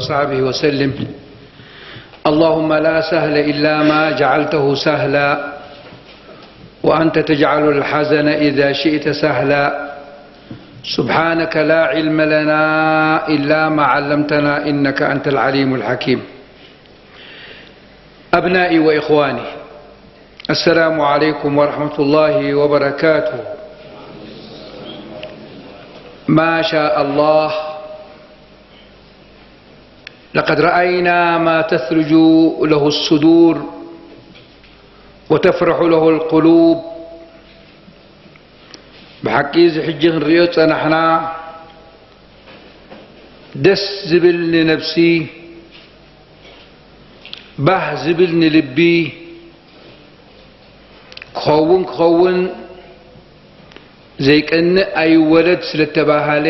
وصحبه وسلم. اللهم لا سهل إلا ما جعلته سهلا، وأنت تجعل الحزن إذا شئت سهلا. سبحانك لا علم لنا إلا ما علمتنا إنك أنت العليم الحكيم. أبنائي وإخواني، السلام عليكم ورحمة الله وبركاته. ما شاء الله، لقد رأينا ما تثلج له الصدور وتفرح له القلوب. ብሓቂ እዚ ሕጂ ክንሪኦ ዝጸናሕና ደስ ዝብል ንነብሲ፣ ባህ ዝብል ንልቢ፣ ክኸውን ክኸውን ዘይቀንእ ኣይወለድ ስለ እተባሃለ፣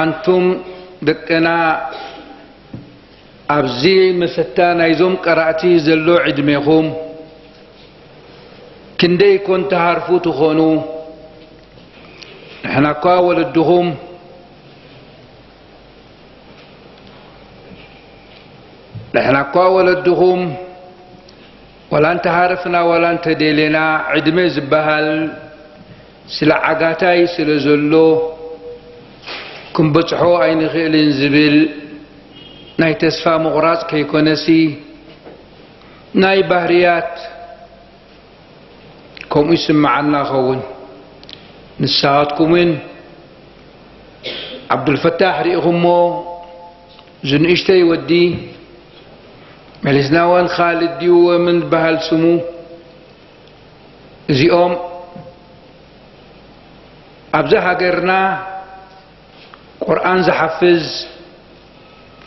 ኣንቱም ደቅና ኣብዚ መሰታ ናይዞም ቀራእቲ ዘሎ ዕድሜኹም ክንደይ ኮን ትሃርፉ ትኾኑ? ንሕና እኳ ወለድኹም ንሕና እኳ ወለድኹም ዋላ እንተሃረፍና ዋላ እንተደሌና ዕድመ ዝበሃል ስለ ዓጋታይ ስለ ዘሎ ክንበጽሖ ኣይንኽእልን ዝብል ናይ ተስፋ ምቑራጽ ከይኮነሲ ናይ ባህርያት ከምኡ ይስምዓና ኸውን። ንስኻትኩም እውን ዓብዱልፈታሕ ርኢኹሞ፣ እዚ ንእሽተይ ወዲ መሊስና እውን ኻልድ ድዩ ወምን ዝበሃል ስሙ፣ እዚኦም ኣብዚ ሃገርና ቁርኣን ዝሓፍዝ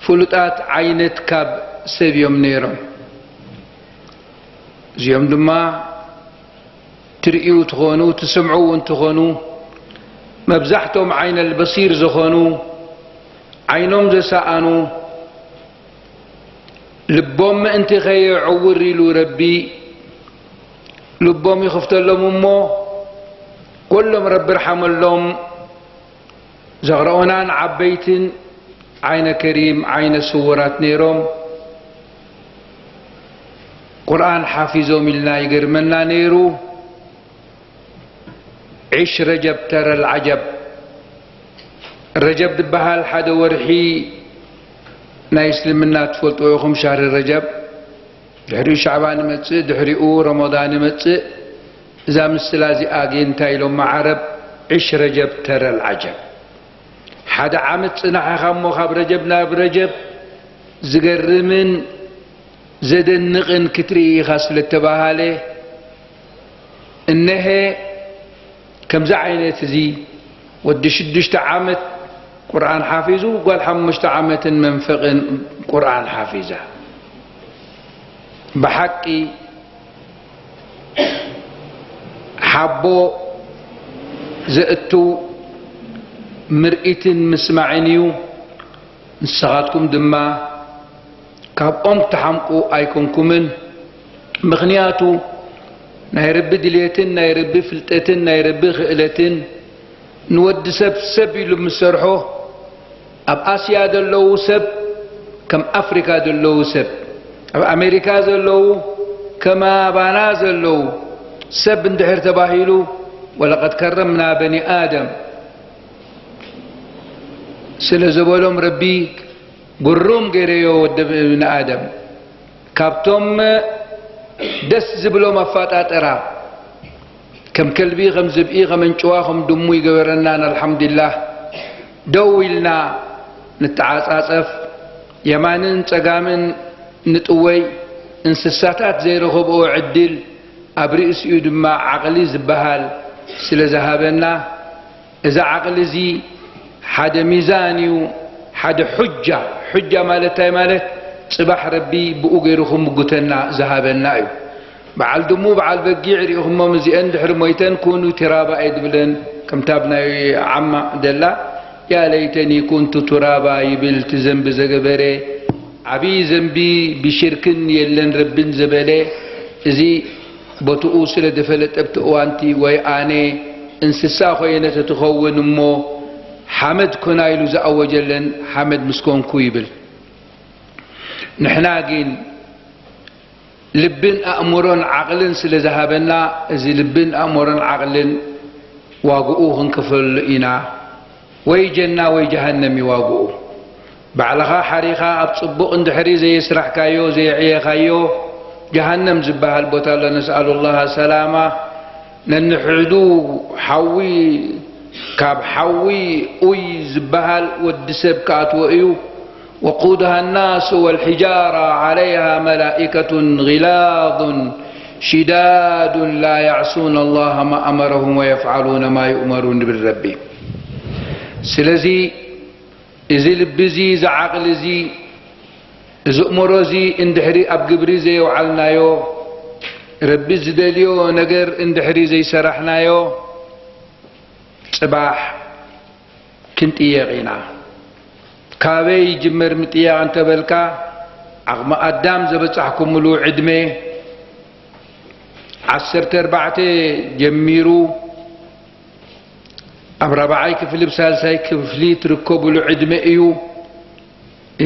ፍሉጣት ዓይነት ካብ ሰብ እዮም ነይሮም። እዚኦም ድማ ትርእዩ ትኾኑ፣ ትስምዑ እውን ትኾኑ፣ መብዛሕቶም ዓይነ ልበሲር ዝኾኑ፣ ዓይኖም ዘሰኣኑ፣ ልቦም ምእንቲ ከየዕውር ኢሉ ረቢ ልቦም ይኽፍተሎም እሞ፣ ጎሎም ረቢ ርሓመሎም። ዘቕረኡናን ዓበይትን ዓይነ ከሪም፣ ዓይነ ስውራት ነይሮም። ቁርኣን ሓፊዞም ኢልና ይገርመና ነይሩ። ዒሽ ረጀብ ተረል ዓጀብ። ረጀብ ዝበሃል ሓደ ወርሒ ናይ እስልምና ትፈልጥዎ ኢኹም፣ ሻህሪ ረጀብ። ድሕሪኡ ሻዕባን ይመጽእ፣ ድሕሪኡ ረመዳን ይመጽእ። እዛ ምስላ እዚኣ ግን እንታይ ኢሎማ ዓረብ? ዒሽ ረጀብ ተረል ዓጀብ። ሓደ ዓመት ጽናሕ ኢኻ እሞ ካብ ረጀብ ናብ ረጀብ ዝገርምን ዘደንቕን ክትርኢ ኢኻ ስለ እተባሃለ፣ እነሀ ከምዚ ዓይነት እዚ ወዲ ሽዱሽተ ዓመት ቁርኣን ሓፊዙ፣ ጓል ሓሙሽተ ዓመትን መንፈቕን ቁርኣን ሓፊዛ። ብሓቂ ሓቦ ዘእቱ ምርኢትን ምስማዕን እዩ። ንስኻትኩም ድማ ካብኦም ትሓምቁ ኣይኮንኩምን። ምኽንያቱ ናይ ረቢ ድልየትን ናይ ረቢ ፍልጠትን ናይ ረቢ ክእለትን ንወዲ ሰብ ሰብ ኢሉ ምስ ሰርሖ፣ ኣብ ኣስያ ዘለዉ ሰብ ከም ኣፍሪካ ዘለዉ ሰብ፣ ኣብ ኣሜሪካ ዘለዉ ከማባና ዘለዉ ሰብ እንድሕር ተባሂሉ፣ ወለቀድ ከረምና በኒ ኣደም ስለ ዘበሎም ረቢ፣ ግሩም ገይረዮ ወዲ እብኒ ኣደም። ካብቶም ደስ ዝብሎም ኣፈጣጥራ፣ ከም ከልቢ፣ ከም ዝብኢ፣ ከም ኣንጭዋ፣ ከም ድሙ ይገበረናን፣ ኣልሓምዱሊላህ። ደው ኢልና ንተዓጻጸፍ፣ የማንን ጸጋምን ንጥወይ፣ እንስሳታት ዘይረኸብኦ ዕድል፣ ኣብ ርእሲኡ ድማ ዓቕሊ ዝበሃል ስለ ዝሃበና፣ እዚ ዓቕሊ እዚ ሓደ ሚዛን እዩ፣ ሓደ ሑጃ። ሑጃ ማለት እንታይ ማለት? ጽባሕ ረቢ ብኡ ገይሩ ክምጉተና ዝሃበና እዩ። በዓል ድሙ፣ በዓል በጊዕ ርኢኹሞም፣ እዚአን ድሕሪ ሞይተን ኩኑ ቲራባ እየ ዝብለን፣ ከምታ ኣብ ናይ ዓማ ደላ፣ ያ ለይተኒ ኩንቱ ቱራባ ይብል፣ እቲ ዘንቢ ዘገበረ፣ ዓብዪ ዘንቢ ብሽርክን የለን ረብን ዘበለ፣ እዚ ቦትኡ ስለ ዝፈለጠ፣ ኣብቲ እዋንቲ ወይ ኣነ እንስሳ ኮይነ ተትኸውን እሞ፣ ሓመድ ኮና ኢሉ ዝኣወጀለን ሓመድ ምስ ኮንኩ ይብል። ንሕና ግን ልብን ኣእምሮን ዓቕልን ስለ ዝሃበና፣ እዚ ልብን ኣእምሮን ዓቕልን ዋግኡ ክንከፍለሉ ኢና። ወይ ጀና ወይ ጀሃነም እዩ ዋግኡ። ባዕልኻ ሓሪኻ ኣብ ጽቡቕ እንድሕሪ ዘየስራሕካዮ፣ ዘየዕየኻዮ፣ ጀሃነም ዝበሃል ቦታ ኣሎ። ነስኣሉላህ ሰላማ። ነንሕዱ ሓዊ፣ ካብ ሓዊ ኡይ ዝበሃል ወዲ ሰብ ክኣትዎ እዩ። وقودها الناس والحجارة عليها ملائكة غلاظ شداد لا يعصون الله ما أمرهم ويفعلون ما يؤمرون ይብል ረቢ። ስለዚ እዚ ልቢ እዚ፣ እዚ ዓቕሊ እዚ፣ እዚ እእምሮ እዚ እንድሕሪ ኣብ ግብሪ ዘየውዓልናዮ፣ ረቢ ዝደልዮ ነገር እንድሕሪ ዘይሰራሕናዮ፣ ጽባሕ ክንጥየቕ ኢና። ካበይ ይጅመር ምጥያቕ እንተበልካ፣ ዓቕሚ ኣዳም ዘበጻሕኩምሉ ዕድመ፣ ዓሰርተ ኣርባዕተ ጀሚሩ ኣብ ራብዓይ ክፍሊ፣ ብሳልሳይ ክፍሊ ትርከቡሉ ዕድመ እዩ።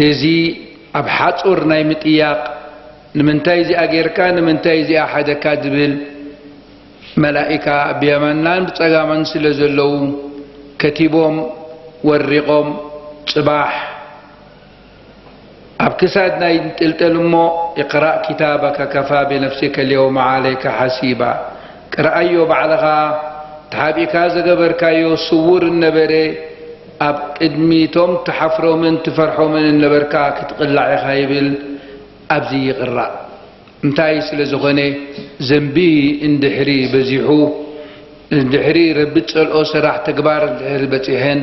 እዚ ኣብ ሓጹር ናይ ምጥያቕ፣ ንምንታይ እዚኣ ጌርካ፣ ንምንታይ እዚኣ ሓደካ ዝብል፣ መላኢካ ብየማናን ብጸጋማን ስለ ዘለዉ፣ ከቲቦም ወሪቖም፣ ጽባሕ ኣብ ክሳድና ይንጥልጠል እሞ፣ اقرأ كتابك كفى بنفسك اليوم عليك حسيبا። ቅርኣዮ ባዕልኻ፣ ተሓቢእካ ዘገበርካዮ ስዉር እነበረ፣ ኣብ ቅድሚቶም ትሓፍሮምን ትፈርሖምን እነበርካ ክትቕላዕ ኢኻ ይብል። ኣብዚ ይቕራእ። እንታይ ስለ ዝኾነ፣ ዘንቢ እንድሕሪ በዚሑ፣ እንድሕሪ ረቢ ዝጸልኦ ስራሕ ተግባር እንድሕሪ በጺሐን፣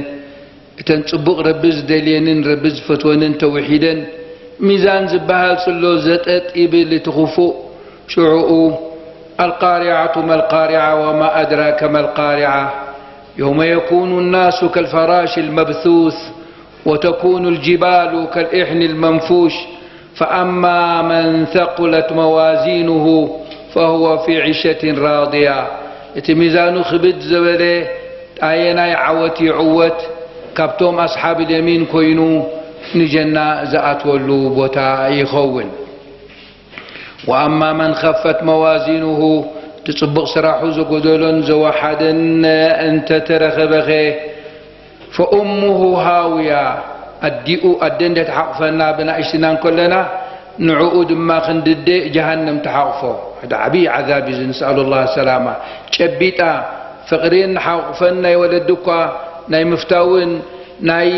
እተን ጽቡቕ ረቢ ዝደልየንን ረቢ ዝፈትወንን ተውሒደን፣ ሚዛን ዝበሃል ጽሎ ዘጠጥ ይብል እቲ ክፉእ። ሽዑኡ፣ القارعة ما القارعة وما أدراك ما القارعة، يوم يكون الناس كالفراش المبثوث، وتكون الجبال كالعهن المنفوش، فأما من ثقلت موازينه فهو في عيشة راضية። እቲ ሚዛኑ ክብድ ዝበለ ኣየናይ ዓወት ይዕወት? ካብቶም ኣስሓብ ልየሚን ኮይኑ ንጀና ዝኣትወሉ ቦታ ይኸውን። وأما من خفت موازينه፣ እቲ ጽቡቕ ስራሑ ዘጎደሎን ዘወሓደን እንተተረኸበኸ፣ فأمه هاوية، ኣዲኡ ኣደ እንደ ተሓቑፈና ብናእሽትና እንከለና፣ ንዕኡ ድማ ክንድደ ጀሃነም ተሓቑፎ። ሓደ ዓብዪ ዓዛብ እዩ እዚ፣ ነስኣሉላህ ሰላማ። ጨቢጣ ፍቕሪን ሓቑፈን ናይ ወለዲ እኳ ናይ ምፍታውን ናይ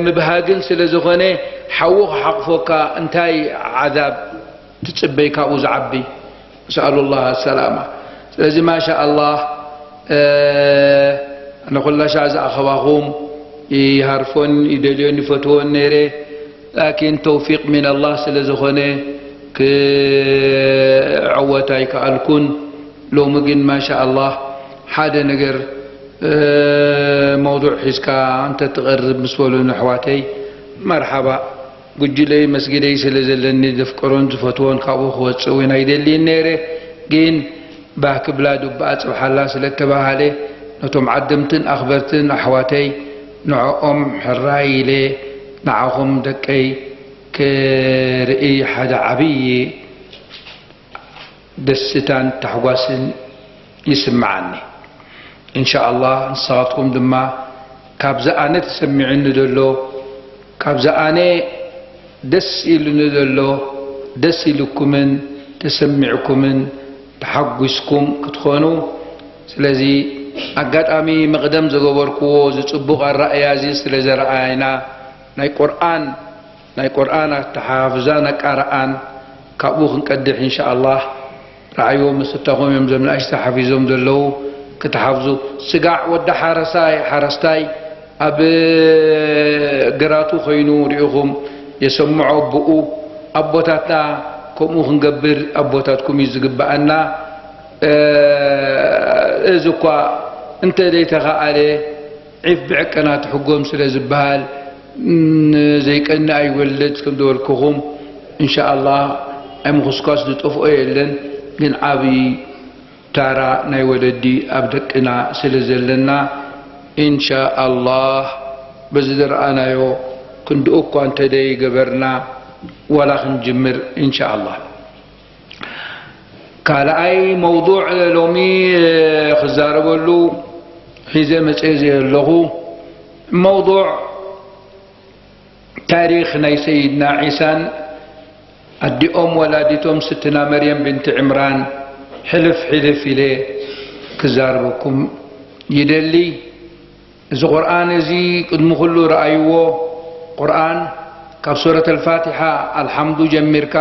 ምብሃግን ስለ ዝኾነ፣ ሓዉ ክሓቑፎካ እንታይ ዓዛብ ትጽበይ ካብኡ ዝዓቢ? ነስኣሉላህ ሰላማ። ስለዚ ማሻ ኣላህ፣ እ፣ ኣነ ኩላ ሻዕ ዝኣኸባኹም ይሃርፎን ይደልዮን ይፈትዎን ነይረ። ላኪን ተውፊቅ ሚን ኣላህ ስለ ዝኾነ ክዕወት ኣይከኣልኩን። ሎሚ ግን ማሻ ኣላህ ሓደ ነገር፣ እ፣ መውዱዕ ሒዝካ እንተትቐርብ ምስ በሉኒ ኣሕዋተይ፣ መርሓባ። ጉጅለይ መስጊደይ ስለ ዘለኒ ዘፍቅሮን ዝፈትዎን ካብኡ ክወጽእ እውን ኣይደልይን ነይረ። ግን ባህ ክብላ ዱባኣ ጽብሓላ ስለ እተባህለ፣ ነቶም ዓደምትን ኣኽበርትን ኣሕዋተይ ንዕኦም ሕራይ ኢለ ንዓኹም ደቀይ ክርኢ ሓደ ዓብዪ ደስታን ታሕጓስን ይስምዓኒ። እንሻኣላህ ንስኻትኩም ድማ ካብዚ ኣነ ተሰሚዑኒ ዘሎ፣ ካብዚ ኣነ ደስ ኢሉኒ ዘሎ፣ ደስ ኢሉኩምን ተሰሚዕኩምን ተሓጒስኩም ክትኾኑ። ስለዚ ኣጋጣሚ መቕደም ዘገበርኩዎ እዚ ጽቡቕ ኣረኣእያ እዚ ስለ ዘረኣየና ናይ ቁርኣን ናይ ቁርኣን ኣተሓፍዛን ኣቃርኣን ካብኡ ክንቀድሕ ኢንሻኣላህ። ረኣይዎም መሰታኹም እዮም፣ እዞም ንኣሽቱ ሓፊዞም ዘለዉ ክትሓፍዙ። ስጋዕ ወዲ ሓረሳይ፣ ሓረስታይ ኣብ ግራቱ ኮይኑ ርኢኹም የሰምዖ ብኡ። ኣቦታትና ከምኡ ክንገብር ኣቦታትኩም እዩ ዝግብኣና። እ፣ እዚ እኳ እንተ ዘይተኻኣለ ዒፍ ብዕቀና ትሕጎም ስለ ዝበሃል፣ ንዘይቀንእ ኣይወልድ ከም ዝበልኩኹም፣ እንሻኣላህ፣ ኣይ ምኹስኳስ ዝጠፍኦ የለን፣ ግን ዓብዪ ታራ ናይ ወለዲ ኣብ ደቅና ስለ ዘለና፣ ኢንሻኣላህ። በዚ ዝረኣናዮ ክንድኡ እኳ እንተደይገበርና ዋላ ክንጅምር ኢንሻኣላህ። ካልኣይ መውዱዕ ሎሚ ክዛረበሉ ሒዘ መፅየ ዘለኹ መውዱዕ ታሪኽ ናይ ሰይድና ዒሳን ኣዲኦም ወላዲቶም ስትና መርየም ብንቲ ዕምራን ሕልፍ ሕልፍ ኢለ ክዛረበኩም ይደሊ። እዚ ቁርኣን እዚ ቅድሚ ኩሉ ረኣይዎ። ቁርኣን ካብ ሱረት ኣልፋቲሓ ኣልሓምዱ ጀሚርካ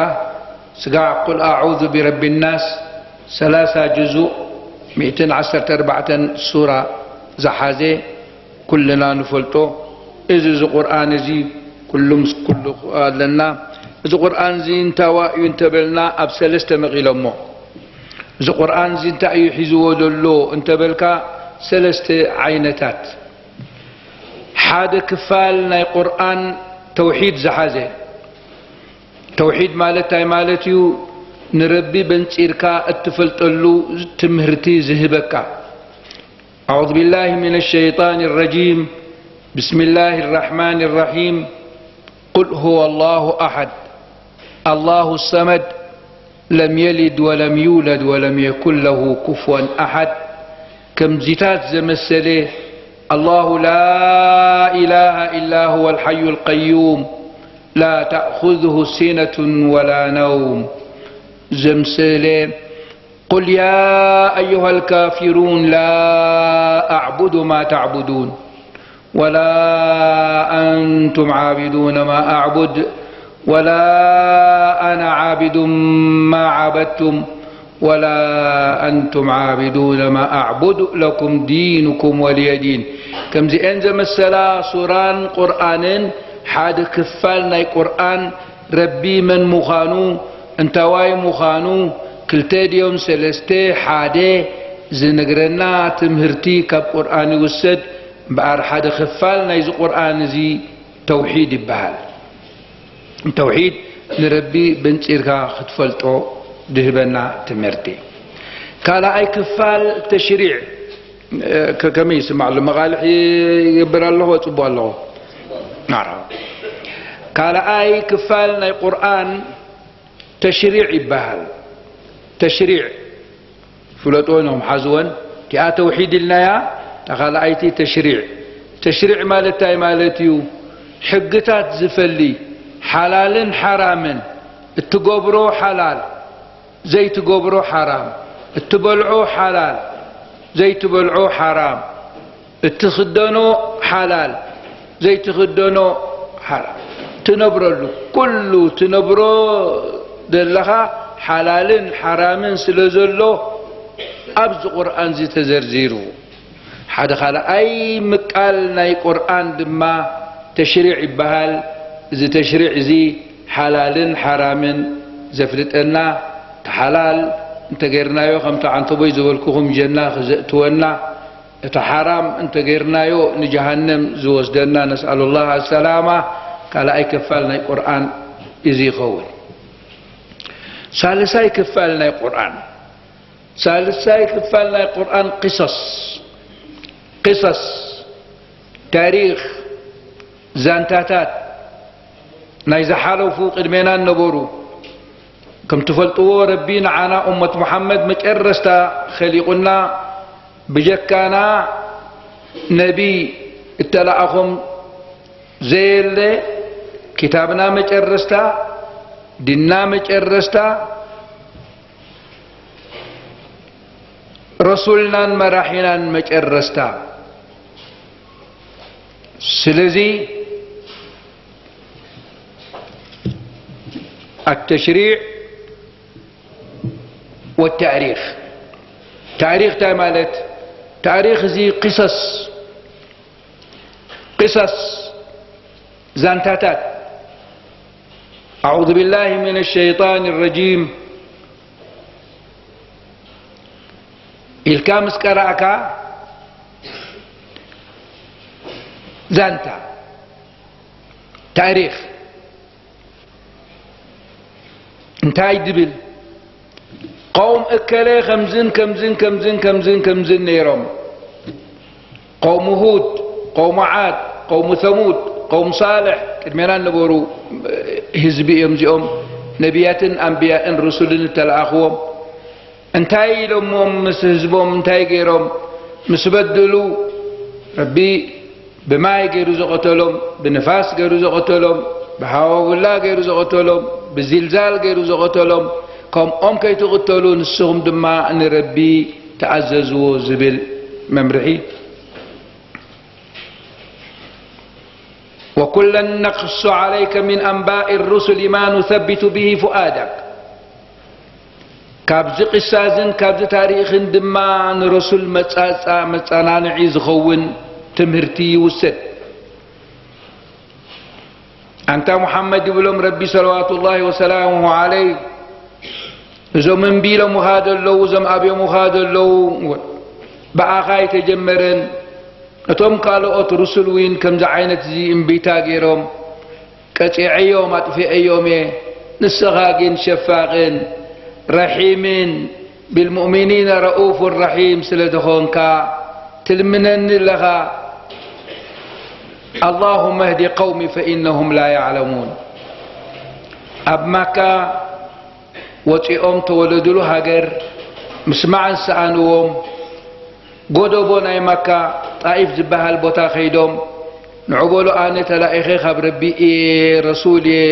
ስጋዕ ቁል ኣዑዙ ቢረቢ ናስ ሰላሳ ጅዙእ ሚእትን ዓሰርተ ኣርባዕተን ሱራ ዝሓዘ ኩልና ንፈልጦ። እዚ እዚ ቁርኣን እዚ ኩሉ ምስ ኩሉ ኣለና። እዚ ቁርኣን እዚ እንታዋ እዩ እንተበልና ኣብ ሰለስተ መቒሎሞ። እዚ ቁርኣን እዚ እንታይ እዩ ሒዝዎ ዘሎ እንተበልካ፣ ሰለስተ ዓይነታት። ሓደ ክፋል ናይ ቁርኣን ተውሒድ ዝሓዘ። ተውሒድ ማለት እንታይ ማለት እዩ? ንረቢ በንጺርካ እትፈልጠሉ ትምህርቲ ዝህበካ። أعوذ بالله من الشيطان الرجيم. بسم الله الرحمن الرحيم. قل هو الله أحد. الله الصمد. لم يلد ولم يولد ولم يكن له كفوا أحد. ከምዚታት ዘመሰለ الله لا إله إلا هو الحي القيوم لا تأخذه سنة ولا نوم ዘምሰለ قل يا أيها الكافرون لا أعبد ما تعبدون ولا أنتم عابدون ما أعبد ولا أنا عابد ما عبدتم ولا أنتم عابدون ما أعبد لكم دينكم ولي دين. ከምዚኤን ዘመሰላ ሱራን ቁርኣንን ሓደ ክፋል ናይ ቁርኣን ረቢ መን ምዃኑ፣ እንታዋይ ምዃኑ፣ ክልተ ድዮም ሰለስተ፣ ሓደ ዝነግረና ትምህርቲ ካብ ቁርኣን ይውሰድ እምበኣር፣ ሓደ ክፋል ናይዚ ቁርኣን እዚ ተውሒድ ይበሃል። ተውሒድ ንረቢ በንጺርካ ክትፈልጦ ድህበና ትምህርቲ። ካልኣይ ክፋል ተሽሪዕ፣ ከ-፣ ከመይ ይስማዕ ኣሎ? መቓልሕ ይገብር ኣለኹ፣ ጽቡቕ ኣለኹ። መርሓባ። ካልኣይ ክፋል ናይ ቁርኣን ተሽሪዕ ይበሃል። ተሽሪዕ ፍለጥወን እዮም ሓዝወን። እቲኣ ተውሒድ ኢልናያ፣ እታ ካልኣይቲ ተሽሪዕ። ተሽሪዕ ማለት እንታይ ማለት እዩ? ሕግታት ዝፈሊ፣ ሓላልን ሓራምን፣ እትገብሮ ሓላል፣ ዘይትገብሮ ሓራም፣ እትበልዖ ሓላል፣ ዘይትበልዖ ሓራም፣ እትኽደኖ ሓላል፣ ዘይትኽደኖ ሓራም፣ ትነብረሉ ኩሉ ትነብሮ ዘለኻ ሓላልን ሓራምን ስለ ዘሎ ኣብዚ ቁርኣን እዚ ተዘርዚሩ። ሓደ ካልኣይ ምቃል ናይ ቁርኣን ድማ ተሽሪዕ ይበሃል። እዚ ተሽሪዕ እዚ ሓላልን ሓራምን ዘፍልጠና፣ እቲ ሓላል እንተገይርናዮ ከምቲ ዓንተቦይ ዝበልኩኹም ጀና ክዘእትወና፣ እቲ ሓራም እንተገይርናዮ ንጀሃነም ዝወስደና፣ ነስኣሉላህ ኣሰላማ። ካልኣይ ክፋል ናይ ቁርኣን እዚ ይኸውን። ሳልሳይ ክፋል ናይ ቁርኣን፣ ሳልሳይ ክፋል ናይ ቁርኣን ቅሰስ፣ ቅሰስ፣ ታሪኽ፣ ዛንታታት ናይ ዝሓለፉ ቅድሜና ነበሩ። ከም ትፈልጥዎ ረቢ ንዓና ኡመት ሙሓመድ መጨረስታ ኸሊቑና፣ ብጀካና ነቢ እተላኣኾም ዘየለ፣ ክታብና መጨረስታ፣ ዲንና መጨረስታ፣ ረሱልናን መራሒናን መጨረስታ። ስለዚ التشريع والتأريخ። ታሪኽ እንታይ ማለት? ታሪኽ እዚ ቅሰስ፣ ቅሰስ፣ ዛንታታት። أعوذ بالله من الشيطان الرجيم ኢልካ ምስ ቀራእካ፣ ዛንታ፣ ታሪኽ እንታይ ድብል? ቀውም እከለ ከምዝን ከምዝን ከምዝን ከምዝን ከምዝን ነይሮም። ቀውሙ ሁድ፣ ቀውሙ ዓድ፣ ቀውሙ ሰሙድ፣ ቀውሙ ሳልሕ ቅድሜና ነበሩ ህዝቢ እዮም። እዚኦም ነቢያትን ኣንብያእን ርሱልን እተለኣኽዎም እንታይ ኢሎሞም? ምስ ህዝቦም እንታይ ገይሮም? ምስ በድሉ ረቢ ብማይ ገይሩ ዝቐተሎም፣ ብንፋስ ገይሩ ዝቐተሎም፣ ብሃዋውላ ገይሩ ዝቐተሎም፣ ብዚልዛል ገይሩ ዝቐተሎም፣ ከምኦም ከይትቕተሉ ንስኹም ድማ ንረቢ ተኣዘዝዎ ዝብል መምርሒ። وكلا نقص عليك من أنباء الرسل ما نثبت به فؤادك. ካብዚ ቂሳዝን ካብዚ ታሪኽን ድማ ንረሱል መጻጻ መጸናንዒ ዝኸውን ትምህርቲ ይውሰድ። ኣንታ ሙሓመድ ይብሎም ረቢ ሰለዋቱላሂ ወሰላሙሁ ዓለይህ፣ እዞም እምቢ ኢሎምኻ ዘለዉ፣ እዞም ኣብዮምኻ ዘለዉ ብኣኻ ኣይተጀመረን። እቶም ካልኦት ሩሱል እውን ከምዚ ዓይነት እዚ እምቢታ ገይሮም ቀጺዐዮም ኣጥፊአዮም እየ። ንስኻ ግን ሸፋቕን ረሒምን ብልሙእሚኒነ ረኡፍ ረሒም ስለ ዝኾንካ ትልምነኒ ኣለኻ። اللهم اهد قومي فإنهم لا يعلمون. ኣብ ማካ ወፂኦም ተወለድሉ ሃገር ምስማዕ ዝሰኣንዎም ጎደቦ ናይ ማካ ጣኢፍ ዝበሃል ቦታ ከይዶም ንዑ በሉ ኣነ ተላኢኸ ካብ ረቢ እየ ረሱል እየ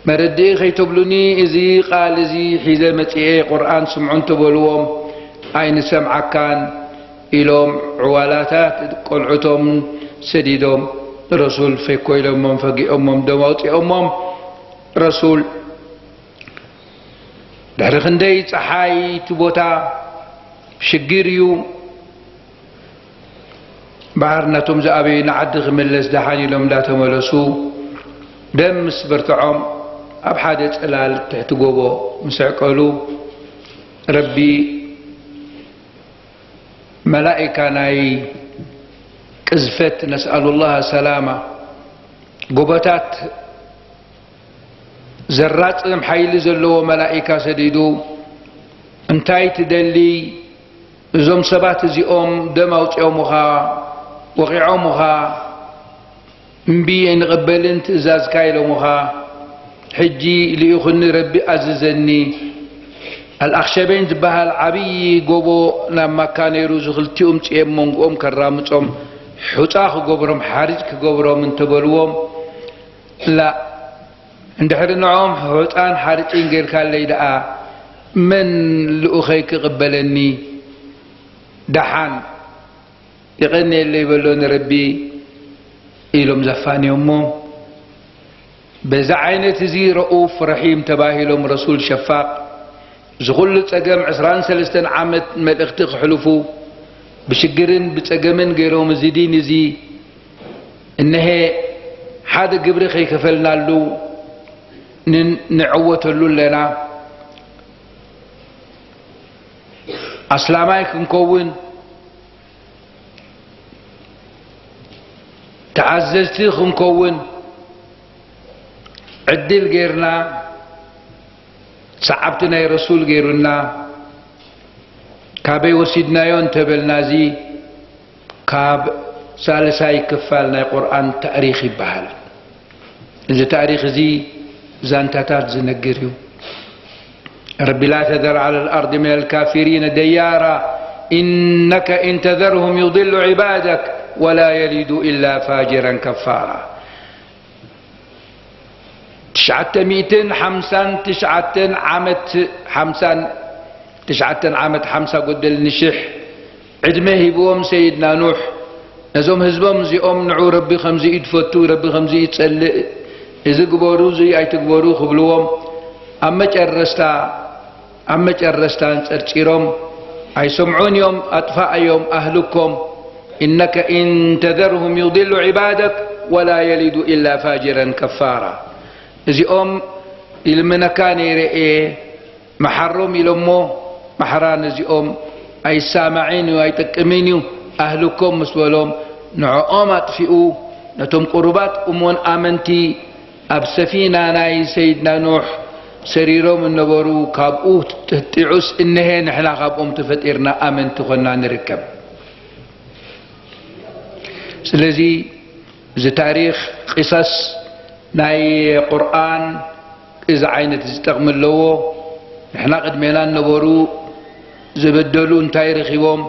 መረድኢ ከይተብሉኒ እዚ ቃል እዚ ሒዘ መፂኤ ቁርኣን ስምዑ እንተበልዎም ኣይንሰምዓካን ኢሎም ዕዋላታት ቆልዑቶም ሰዲዶም ንረሱል ፈኮ ኢሎሞም ፈጊኦሞም ደም ኣውፂኦሞም ረሱል ድሕሪ ክንደይ ፀሓይ እቲ ቦታ ሽግር እዩ በሃር ናቶም ዝኣበዩ ንዓዲ ክምለስ ደሓን ኢሎም እንዳተመለሱ ደም ምስ በርትዖም ኣብ ሓደ ፅላል ትሕቲ ጎቦ ምስ ዕቀሉ ረቢ መላኢካ ናይ ቅዝፈት ነስኣሉላህ ሰላማ ጎቦታት ዘራጽም ሓይሊ ዘለዎ መላኢካ ሰዲዱ እንታይ ትደሊ እዞም ሰባት እዚኦም ደም ኣውፂኦምኻ ወቒዖምኻ እምቢ ኣይንቕበልን ትእዛዝካ ኢሎምኻ ሕጂ ልኢኹኒ ረቢ ኣዘዘኒ ኣልኣኽሸበይን ዝበሃል ዓብዪ ጎቦ ናብ ማካ ነይሩ ዝኽልቲኡ ምፅኤ መንጎኦም ከራምፆም ሑፃ ክገብሮም ሓርጭ ክገብሮም እንተበልዎም ላ እንድሕሪ ንዕኦም ሑፃን ሓርጭን ጌርካለይ ደኣ መን ልኡኸይ ክቕበለኒ ደሓን የቐንየለይ በሎ ንረቢ ኢሎም ዘፋንዮሞ በዚ ዓይነት እዚ ረኡፍ ረሒም ተባሂሎም ረሱል ሸፋቕ እዚ ኩሉ ጸገም ዕስራን ሰለስተን ዓመት መልእኽቲ ክሕልፉ ብሽግርን ብጸገምን ገይሮም እዚ ዲን እዚ እነሀ ሓደ ግብሪ ከይከፈልናሉ ንዕወተሉ ኣለና ኣስላማይ ክንከውን ተኣዘዝቲ ክንከውን ዕድል ጌርና ሰዓብቲ ናይ ረሱል ጌሩና ካበይ ወሲድናዮ እንተበልና እዚ ካብ ሳልሳይ ክፋል ናይ ቁርኣን ታእሪኽ ይበሃል እዚ ታእሪኽ እዚ ዛንታታት ዝነግር እዩ رب لا تذر على الأرض من الكافرين ديارا إنك إن تذرهم يضل عبادك ولا يلد إلا فاجرا كفارا ትሽዓተ ሚእትን ሓምሳን ትሽዓተን ዓመት ሓምሳን ትሽዓተን ዓመት ሓምሳ ጎደል ንሽሕ ዕድመ ሂብዎም ሰይድና ኑሕ ነዞም ህዝቦም እዚኦም ንዑ ረቢ ከምዚ እዩ ትፈቱ ረቢ ከምዚ እዩ ትጸልእ እዚ ግበሩ እዚ ኣይትግበሩ ክብልዎም ኣብ መጨረስታ ኣብ መጨረስታ ኣንጸርጺሮም ኣይሰምዑን እዮም ኣጥፋኣዮም ኣህልኮም إنك إن تذرهم يضل عبادك ولا يلد إلا فاجرا كفارا እዚኦም ይልምነካ ነይረ እየ መሓሮም ኢሎሞ ማሕራ ነዚኦም ኣይሳማዕን እዩ ኣይጠቅምን እዩ ኣህልኮም ምስ በሎም ንዕኦም ኣጥፊኡ ነቶም ቁሩባት እሞን ኣመንቲ ኣብ ሰፊና ናይ ሰይድና ኑሕ ሰሪሮም እነበሩ ካብኡ ትህጢዑስ እነሀ ንሕና ካብኦም ተፈጢርና ኣመንቲ ኾንና ንርከብ ስለዚ እዚ ታሪኽ ቂሰስ ናይ ቁርኣን እዚ ዓይነት እዚ ጠቕሚ ኣለዎ። ንሕና ቅድሜና ነበሩ ዝበደሉ እንታይ ረኺቦም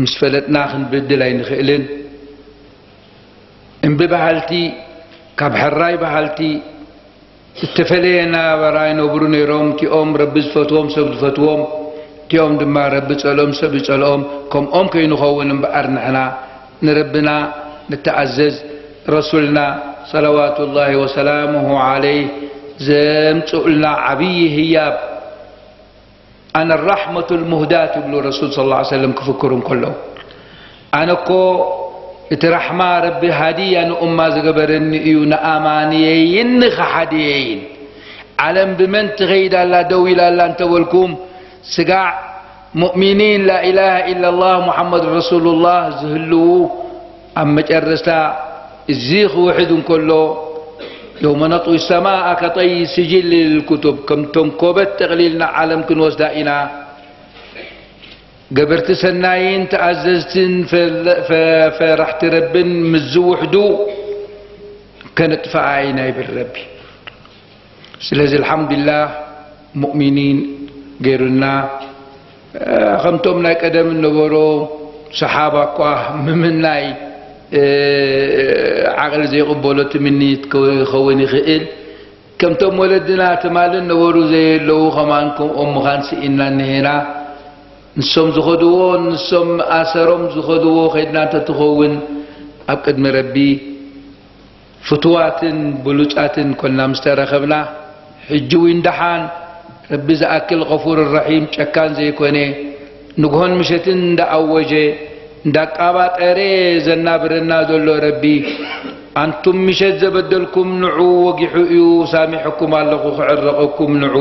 ምስ ፈለጥና ክንበድል ኣይንኽእልን። እምቢ በሃልቲ ካብ ሕራይ በሃልቲ እተፈለየ ናበራ ይነብሩ ነይሮም። እቲኦም ረቢ ዝፈትዎም ሰብ ዝፈትዎም፣ እቲኦም ድማ ረቢ ጸልኦም ሰብ ይጸልኦም። ከምኦም ከይንኸውን እምበኣር ንሕና ንረብና ንተኣዘዝ። ረሱልና ሰለዋቱላሂ ወሰላሙሁ ዓለይህ ዘምጽኡልና ዓብዪ ህያብ ኣነ ራሕመቱል ሙህዳት ይብሉ ረሱል ሰለላሁ ዐለይሂ ወሰለም ክፍክሩ እንከለዉ። ኣነ እኮ እቲ ራሕማ ረቢ ሃዲያ ንኡማ ዝገበረኒ እዩ፣ ንኣማንየይን ንኸሓድየይን። ዓለም ብመን ትኸይድ ኣላ ደው ኢላ ኣላ እንተበልኩም፣ ስጋዕ ሙእሚኒን ላኢላሃ ኢላላህ ሙሓመድ ረሱሉላህ ዝህልዉ ኣብ መጨረስታ እዚ ክውሕድ እንከሎ፣ የውመ ነጥዊ ሰማኣ ከጠይ ስጅል ልልኩቱብ፣ ከምቶም ኮበት ጠቕሊልና ዓለም ክንወስዳ ኢና። ገበርቲ ሰናይን ተኣዘዝትን ፈለ-፣ ፈ-፣ ፈራሕቲ ረብን ምስ ዝውሕዱ ከነጥፍኣ ኢና ይብል ረቢ። ስለዚ ኣልሓምዱሊላህ ሙእሚኒን ገይሩና። ከምቶም ናይ ቀደም እነበሮ ሰሓባ እኳ ምምናይ ዓቕሊ ዘይቕበሎ ትምኒት ክኸውን ይኽእል። ከምቶም ወለድና ትማሊ እነበሩ ዘየለዉ ከማን ከምኦም ምዃን ስኢንና እኒሄና። ንሶም ዝኸድዎ፣ ንሶም ኣሰሮም ዝኸድዎ ከይድና እንተትኸውን ኣብ ቅድሚ ረቢ ፍቱዋትን ብሉጻትን ኮና ምስ ተረኸብና፣ ሕጂ እውን ደሓን ረቢ ዝኣክል ገፉር ረሒም ጨካን ዘይኮነ፣ ንግሆን ምሸትን እንዳኣወጀ እንዳቃባጠረ ዘናብረና ዘሎ ረቢ፣ ኣንቱም ምሸት ዘበደልኩም ንዑ ወጊሑ እዩ፣ ሳሚሐኩም ኣለኹ ክዕረቐኩም ንዑ፣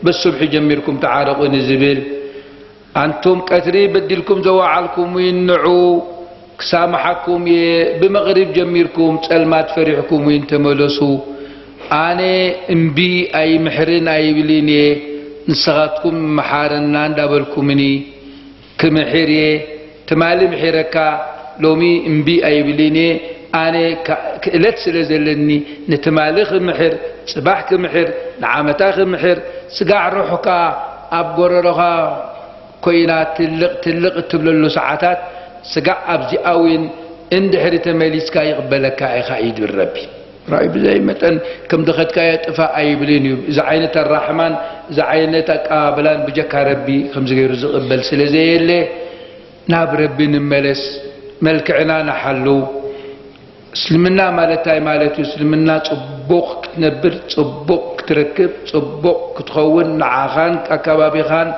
በሱብሒ ጀሚርኩም ተዓረቑኒ ዝብል፣ ኣንቱም ቀትሪ በዲልኩም ዘወዓልኩም እውን ንዑ ክሳምሓኩም እየ፣ ብመቕሪብ ጀሚርኩም ጸልማት ፈሪሕኩም እውን ተመለሱ። ኣነ እምቢ ኣይምሕርን ኣይብልን እየ፣ ንስኻትኩም ምሓረና እንዳበልኩምኒ ክምሕር እየ። ትማሊ ምሒረካ ሎሚ እምቢ ኣይብልን እየ። ኣነ ክእለት ስለ ዘለኒ ንትማሊ ክምሕር፣ ጽባሕ ክምሕር፣ ንዓመታ ክምሕር፣ ስጋዕ ሩሕካ ኣብ ጎረሮኻ ኮይና ትልቕ ትልቕ እትብለሉ ሰዓታት፣ ስጋዕ ኣብዚኣ እውን እንድሕሪ ተመሊስካ ይቕበለካ ኢኻ እዩ ዝብል ረቢ። ራእዩ ብዘይ መጠን ከም ዝኸድካዮ ጥፋእ ኣይብልን እዩ። እዚ ዓይነት ኣራሕማን እዚ ዓይነት ኣቀባብላን ብጀካ ረቢ ከምዚ ገይሩ ዝቕበል ስለ ዘየለ፣ ናብ ረቢ ንመለስ፣ መልክዕና ንሓሉ። እስልምና ማለት እንታይ ማለት እዩ? እስልምና ጽቡቕ ክትነብር፣ ጽቡቕ ክትረክብ፣ ጽቡቕ ክትኸውን፣ ንዓኻን ኣከባቢኻን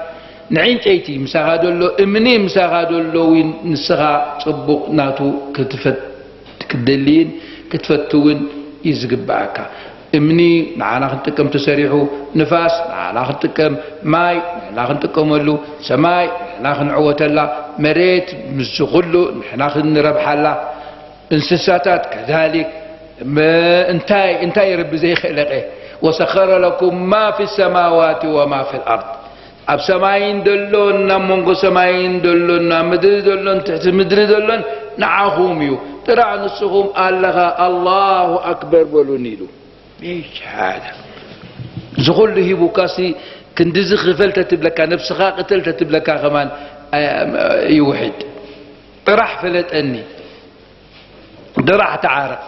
ንዕንጨይቲ ምሳኻ ዘሎ እምኒ ምሳኻ ዘሎ እውን ንስኻ ጽቡቕ ናቱ ክትፈት-፣ ክትደልይን ክትፈትውን እዩ ዝግብኣካ። እምኒ ንዓና ክንጥቀም ተሰሪሑ፣ ንፋስ ንዓና ክንጥቀም፣ ማይ ንሕና ክንጥቀመሉ፣ ሰማይ ንሕና ክንዕወተላ፣ መሬት ምስዚ ኩሉ ንሕና ክንረብሓላ፣ እንስሳታት ከዛሊክ። መ-፣ እንታይ፣ እንታይ ረቢ ዘይኸለቀ? ወሰኸረ ለኩም ማ ፊ ሰማዋት ወማ ፊ ልኣርድ። ኣብ ሰማይን ደሎን፣ ኣብ መንጎ ሰማይን ደሎን፣ ኣብ ምድሪ ደሎን፣ ትሕቲ ምድሪ ደሎን ንዓኹም እዩ። ጥራሕ ንስኹም ኣለኻ፣ ኣላሁ ኣክበር በሉኒ ኢሉ። ኢሽ ሃዛ። እዚ ኩሉ ሂቡካሲ፣ ክንድዚ ክፈል ተትብለካ፣ ነብስኻ ቅተል ተትብለካ ከማን፣ ኣ-፣ ይውሕድ። ጥራሕ ፈለጠኒ። ጥራሕ ተዓረቕ።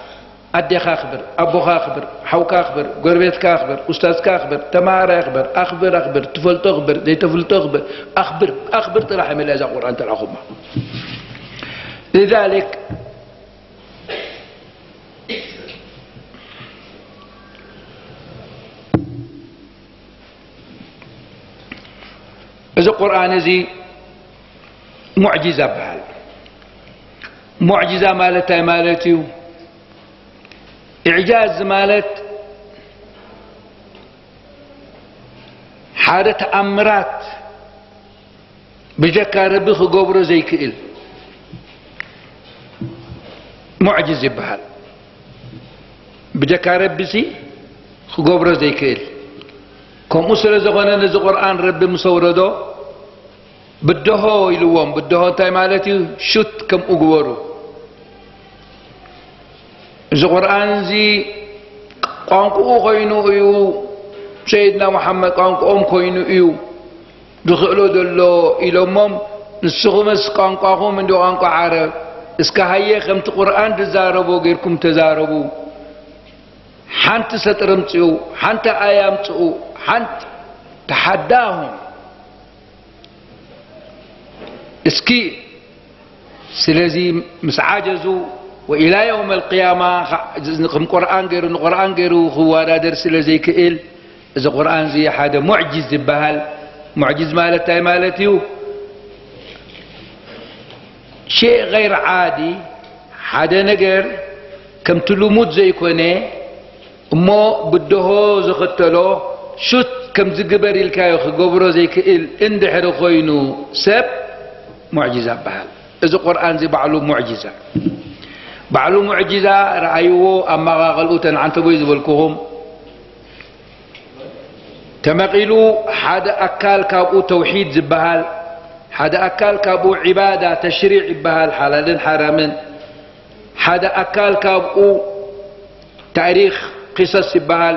ኣዴኻ ኣኽብር፣ ኣቦኻ ኣኽብር፣ ሓውካ ኣኽብር፣ ጎረቤትካ ኣኽብር፣ ኡስታዝካ ኣኽብር፣ ተማሃራይ ኣኽብር፣ ኣኽብር፣ ኣኽብር፣ ትፈልጦ ኣኽብር፣ ዘይተፍልጦ ኣኽብር፣ ኣኽብር፣ ኣኽብር ጥራሕ እያ መሊኣ እዛ ቁርኣን ተልኣኹማ። ሊዛሊክ፣ እዚ ቁርኣን እዚ ሙዕጂዛ ይበሃል። ሙዕጂዛ ማለት እንታይ ማለት እዩ? ኢዕጃዝ ማለት ሓደ ተኣምራት ብጀካ ረቢ ክገብሮ ዘይክእል ሙዕጅዝ ይበሃል። ብጀካ ረቢሲ ክገብሮ ዘይክእል። ከምኡ ስለ ዝኾነ ነዚ ቁርኣን ረቢ ምስ ኣውረዶ ብድሆ ኢልዎም። ብድሆ እንታይ ማለት እዩ? ሹት ከምኡ ግበሩ። እዚ ቁርኣን እዚ ቋንቋኡ ኮይኑ እዩ፣ ሰይድና ሙሓመድ ቋንቋኦም ኮይኑ እዩ ዝኽእሎ ዘሎ ኢሎሞም፣ ንስኹምስ ቋንቋኹም እንዲ ቋንቋ ዓረብ፣ እስከ ሃየ ከምቲ ቁርኣን ዝዛረቦ ጌርኩም ተዛረቡ። ሓንቲ ሰጥሪ ኣምጽኡ፣ ሓንቲ ኣያ ኣምጽኡ፣ ሓንቲ ተሓዳሁም። እስኪ ስለዚ ምስ ዓጀዙ ወኢላ የውመል ቅያማ ኸ-፣ ከም ቁርኣን ገይሩ ንቁርኣን ገይሩ ክወዳደር ስለ ዘይክእል፣ እዚ ቁርኣን እዚ ሓደ ሙዕጅዝ ዝበሃል፣ ሙዕጅዝ ማለት እንታይ ማለት እዩ? ሸይ ገይር ዓዲ፣ ሓደ ነገር ከምቲ ልሙድ ዘይኮነ እሞ ብደሆ ዝኽተሎ ሹት ከምዚ ግበር ኢልካዮ ክገብሮ ዘይክእል እንድሕሪ ኮይኑ ሰብ ሙዕጅዛ ይበሃል። እዚ ቁርኣን እዚ ባዕሉ ሙዕጅዛ፣ ባዕሉ ሙዕጅዛ ረኣይዎ። ኣመቓቕልኡ ተንዓንተቦይ ዝበልኩኹም ተመቒሉ ሓደ ኣካል ካብኡ ተውሒድ ዝበሃል፣ ሓደ ኣካል ካብኡ ዒባዳ ተሽሪዕ ይበሃል፣ ሓላልን ሓራምን፣ ሓደ ኣካል ካብኡ ታሪኽ ቂሰስ ይበሃል፣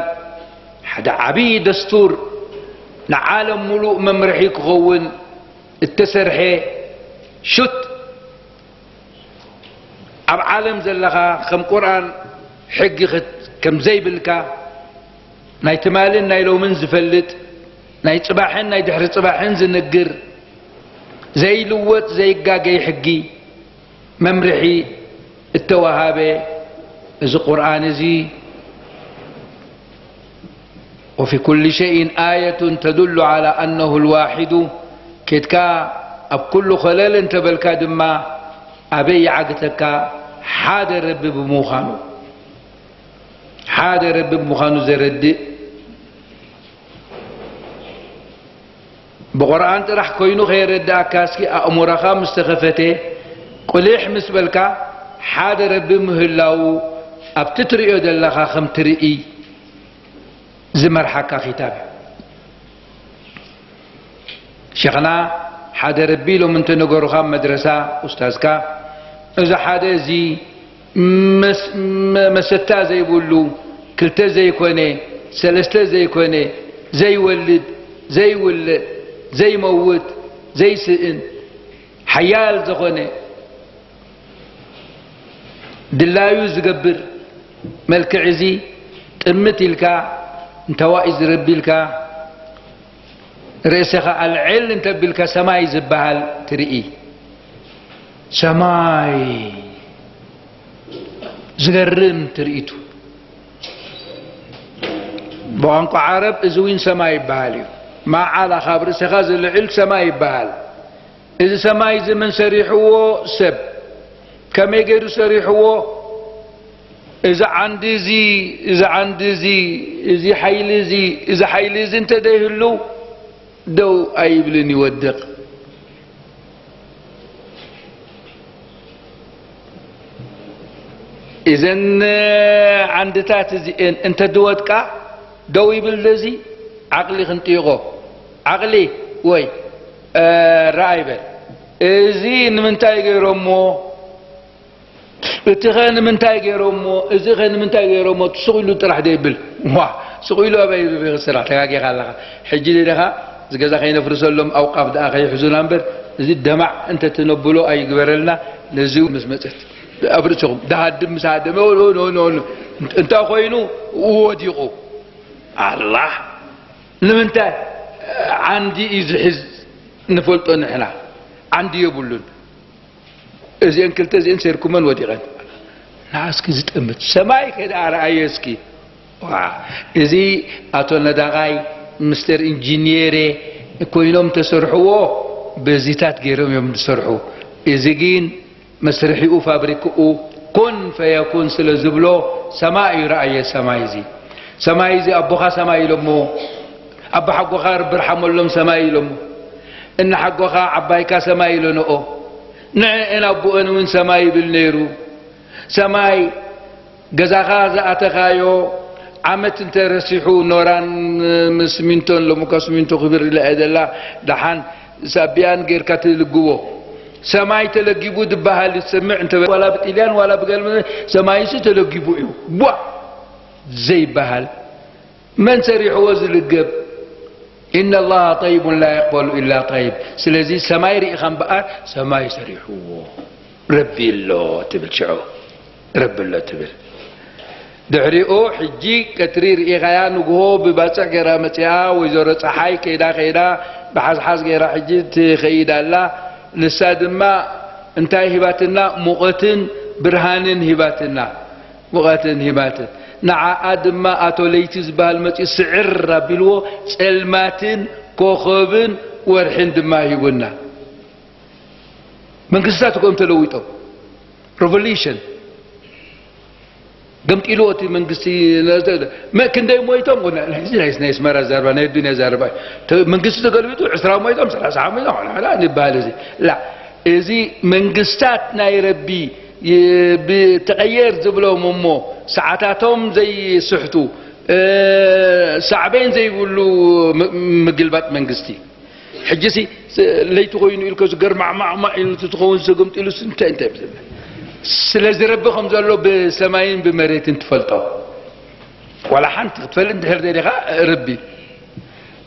ሓደ ዓብዪ ደስቱር ንዓለም ሙሉእ መምርሒ ክኸውን እተሰርሐ ሹት ኣብ ዓለም ዘለኻ ከም ቁርኣን ሕጊ ክት-፣ ከም ዘይብልካ ናይ ትማልን ናይ ሎምን ዝፈልጥ ናይ ጽባሕን ናይ ድሕሪ ጽባሕን ዝንግር ዘይልወጥ ዘይጋገይ ሕጊ መምርሒ እተዋሃበ እዚ ቁርኣን እዚ وفي كل شيء آية تدل على أنه الواحد ኬድካ ኣብ ኩሉ ኸለል እንተበልካ ድማ ኣበይ ይዓግተካ ሓደ ረቢ ብምዃኑ ሓደ ረቢ ብምዃኑ ዘረድእ ብቁርኣን ጥራሕ ኮይኑ ከየረድኣካ እስኪ ኣእሙረኻ ምስ ተኸፈተ ቁሊሕ ምስ በልካ ሓደ ረቢ ምህላዉ ኣብቲ ትርእዮ ዘለኻ ከም ትርኢ ዝመርሓካ ኪታብ እዩ። ሸኽና ሓደ ረቢ ኢሎም እንተነገሩኻ መድረሳ ኡስታዝካ እዚ ሓደ እዚ መሰታ ዘይብሉ ክልተ ዘይኮነ ሰለስተ ዘይኮነ ዘይወልድ ዘይውለድ ዘይመውት ዘይስእን ሓያል ዝኾነ ድላዩ ዝገብር መልክዕ እዚ ጥምት ኢልካ እንተዋኢ ዝረቢ ኢልካ ርእስኻ ኣልዕል እንተቢልካ ሰማይ ዝበሃል ትርኢ። ሰማይ ዝገርም ትርኢቱ። ብቋንቋ ዓረብ እዚ እውን ሰማይ ይበሃል እዩ። ማዓላ ካብ ርእስኻ ዝልዕል ሰማይ ይበሃል። እዚ ሰማይ እዚ መን ሰሪሕዎ? ሰብ። ከመይ ገይሩ ሰሪሕዎ? እዚ ዓንዲ እዚ፣ እዚ ዓንዲ እዚ፣ እዚ ሓይሊ እዚ፣ እዚ ሓይሊ እዚ እንተ ዘይህሉ ደው ኣይብልን ይወድቕ። እዘን ዓንድታት እዚኤን እንተ ድወድቃ ደው ይብል ደዚ ዓቕሊ ክንጥይቖ። ዓቕሊ ወይ፣ እ፣ ረኣይ በል። እዚ ንምንታይ ገይሮሞ? እቲኸ ንምንታይ ገይሮሞ? እዚኸ ንምንታይ ገይሮሞ? ስቕ ኢሉ ጥራሕ ደይብል። ዋ፣ ስቕ ኢሉ ኣበይ ስራሕ ተጋጊኻ ኣለኻ። ሕጂ ደኻ እዚ ገዛ ከይነፍርሰሎም ኣውቃፍ ደኣ ከይሕዙና እምበር፣ እዚ ደማዕ እንተ ትነብሎ ኣይግበረልና። ነዚ ምስ መጸት ኣብ ርእስኹም ደሃድም ምስ ሃደመ፣ ኖ፣ ኖ፣ ኖ፣ ኖ። እንተ ኮይኑ ወዲቑ። ኣላህ ንምንታይ ዓንዲ እዩ ዝሕዝ ንፈልጦ ንሕና። ዓንዲ የብሉን። እዚአን ክልተ እዚአን ሴርኩመን ወዲቐን። ንዓ እስኪ ዝጠምት ሰማይ ከደኣ ረኣዮ እስኪ። ዋ፣ እዚ ኣቶ ነዳቓይ ምስተር ኢንጂኒየሬ ኮይኖም ተሰርሕዎ በዚታት ገይሮም እዮም ዝሰርሑ። እዚ ግን መስርሒኡ ፋብሪክኡ ኩን ፈየኩን ስለ ዝብሎ ሰማይ እዩ ረኣየ። ሰማይ እዚ ሰማይ እዚ ኣቦኻ ሰማይ ኢሎሞ፣ ኣቦ ሓጎኻ ርቢ ርሓመሎም ሰማይ ኢሎሞ፣ እነ ሓጎኻ ዓባይካ ሰማይ ኢሎንኦ። ንዕእን ኣቦኦን እውን ሰማይ ይብል ነይሩ። ሰማይ ገዛኻ ዝኣተኻዮ ዓመት እንተ ረሲሑ ኖራን ስሚንቶን፣ ሎምካ ስሚንቶ ክብር ኢላ እያ ዘላ፣ ደሓን ሳቢያን ጌርካ ትልግቦ። ሰማይ ተለጊቡ ዝበሃል ዝሰምዕ እንተ ዋላ ብጥልያን ዋላ ብገለ ሰማይሲ ተለጊቡ እዩ። ቧ ዘይበሃል። መን ሰሪሕዎ ዝልገብ? إن الله طيب لا يقبل إلا طيب። ስለዚ ሰማይ ርኢኻ እምበኣር ሰማይ ሰሪሕዎ ረቢ ኣሎ ትብል፣ ሽዑ ረቢ ኣሎ ትብል። ድሕሪኡ ሕጂ ቀትሪ ርኢኻያ፣ ንግሆ ብባጽዕ ገይራ መጺኣ፣ ወይዘሮ ጸሓይ ከይዳ ከይዳ ብሓዝሓዝ ገይራ ሕጂ ትኸይድ ኣላ። ንሳ ድማ እንታይ ሂባትና? ሙቐትን ብርሃንን ሂባትና። ሙቐትን ሂባትን። ንዓኣ ድማ ኣቶ ለይቲ ዝበሃል መጺኡ ስዕር ኣቢልዎ፣ ጸልማትን ኮኸብን ወርሕን ድማ ሂቡና። መንግስታት እኮም ተለዊጦም። ሬቮሉሽን ገምጢልዎ እቲ መንግስቲ። መ-፣ ክንደይ ሞይቶም? ወላ፣ እዚ ናይ፣ ናይ ኣስመራ ዛረባ፣ ናይ ኣዱንያ ዛረባ። ተ-፣ መንግስቲ ተገልቢጡ ዕስራ ሞይቶም፣ ሰላሳ ሞይቶም፣ ላ፣ ላ፣ ላ፣ ይበሃል እዚ። ላ፣ እዚ መንግስታት ናይ ረቢ ይ-፣ ብ-፣ ተቐየር ዝብሎም እሞ ሰዓታቶም ዘይስሕቱ፣ እ፣ ሳዕቤን ዘይብሉ ም-፣ ምግልባጥ መንግስቲ። ሕጂሲ ለይቲ ኮይኑ ኢልኮ ዝገርማዕማዕማዕ ኢሉ እንትትኸውን ዘገምጢሉስ እንታይ እንታይ ብዘበለ? ስለዚ ረቢ ከም ዘሎ ብሰማይን ብመሬትን ትፈልጦ። ዋላ ሓንቲ ክትፈልጥ እንድሕር ደሊኻ ረቢ።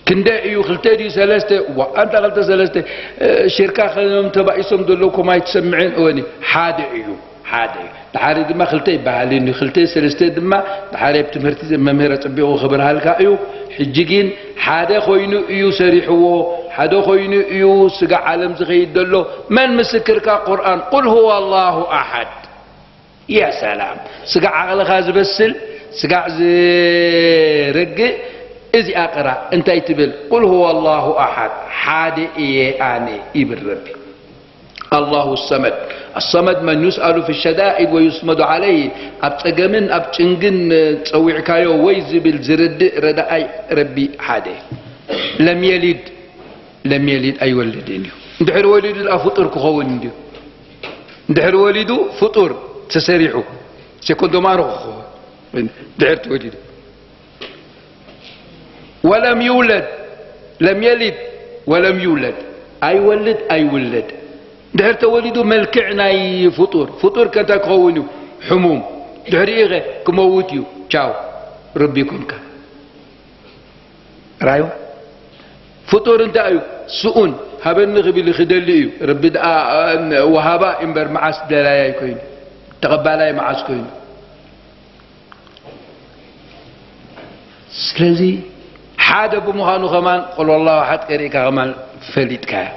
ክንደይ እዩ? ክልተ ድዩ ሰለስተ? ዋ፣ ኣንታ ክልተ ሰለስተ፣ እ፣ ሽርካ ከኖም ተባኢሶም ዘለዉ ኮም ኣይትሰምዕን? እወኒ፣ ሓደ እዩ። ሓደ እዩ። ድሓሪ ድማ ክልተ ይበሃል እዩ። ክልተ ሰለስተ ድማ ድሓሪ ኣብ ትምህርቲ መምህር ኣጸቢቑ ክብርሃልካ እዩ። ሕጂ ግን ሓደ ኮይኑ እዩ ሰሪሕዎ፣ ሓደ ኮይኑ እዩ ስጋ ዓለም ዝኸይድ ዘሎ። መን ምስክርካ? ቁርኣን። ቁል ሁወ ኣላሁ ኣሓድ። ያ ሰላም። ስጋዕ ዓቕልኻ ዝበስል፣ ስጋዕ ዝረግእ እዚኣ ቅራእ። እንታይ ትብል? ቁል ሁወ ኣላሁ ኣሓድ፣ ሓደ እየ ኣነ ይብል ረቢ። ኣላሁ ሰመድ። ኣሰመድ መን ዩስኣሉ ፊ ሸዳኢድ ወዩስመዱ ዓለይህ። ኣብ ጸገምን ኣብ ጭንግን ጸዊዕካዮ ወይ ዝብል ዝርድእ ረዳኣይ ረቢ ሓደ። ለም የሊድ ለም የሊድ ኣይወልድን እዩ። እንድሕር ወሊዱ ደኣ ፍጡር ክኸውን እንድዩ። እንድሕር ወሊዱ ፍጡር ተሰሪሑ ሴኮንዶ ማሮ ክኸውን እንድሕር ተወሊዱ። ወለም ይውለድ፣ ለም የሊድ ወለም ይውለድ፣ ኣይወልድ ኣይውለድ። እንድሕር ተወሊዱ መልክዕ ናይ ፍጡር፣ ፍጡር ከ እንታይ ክኸውን እዩ? ሕሙም። ድሕሪኡ ኸ ክመውት እዩ። ቻው፣ ርቢ ኮንካ። ራዩ ፍጡር እንታይ እዩ? ስኡን፣ ሃበኒ ክብል ክደሊ እዩ። ረቢ ደኣ ወሃባ እምበር መዓስ ደላይ ኣይኮይኑ፣ ተቐባላይ መዓስ ኮይኑ። ስለዚ ሓደ ብምዃኑ ከማን ቁል ወላሁ ኣሓድ ቀሪእካ ከማን ፈሊጥካያ።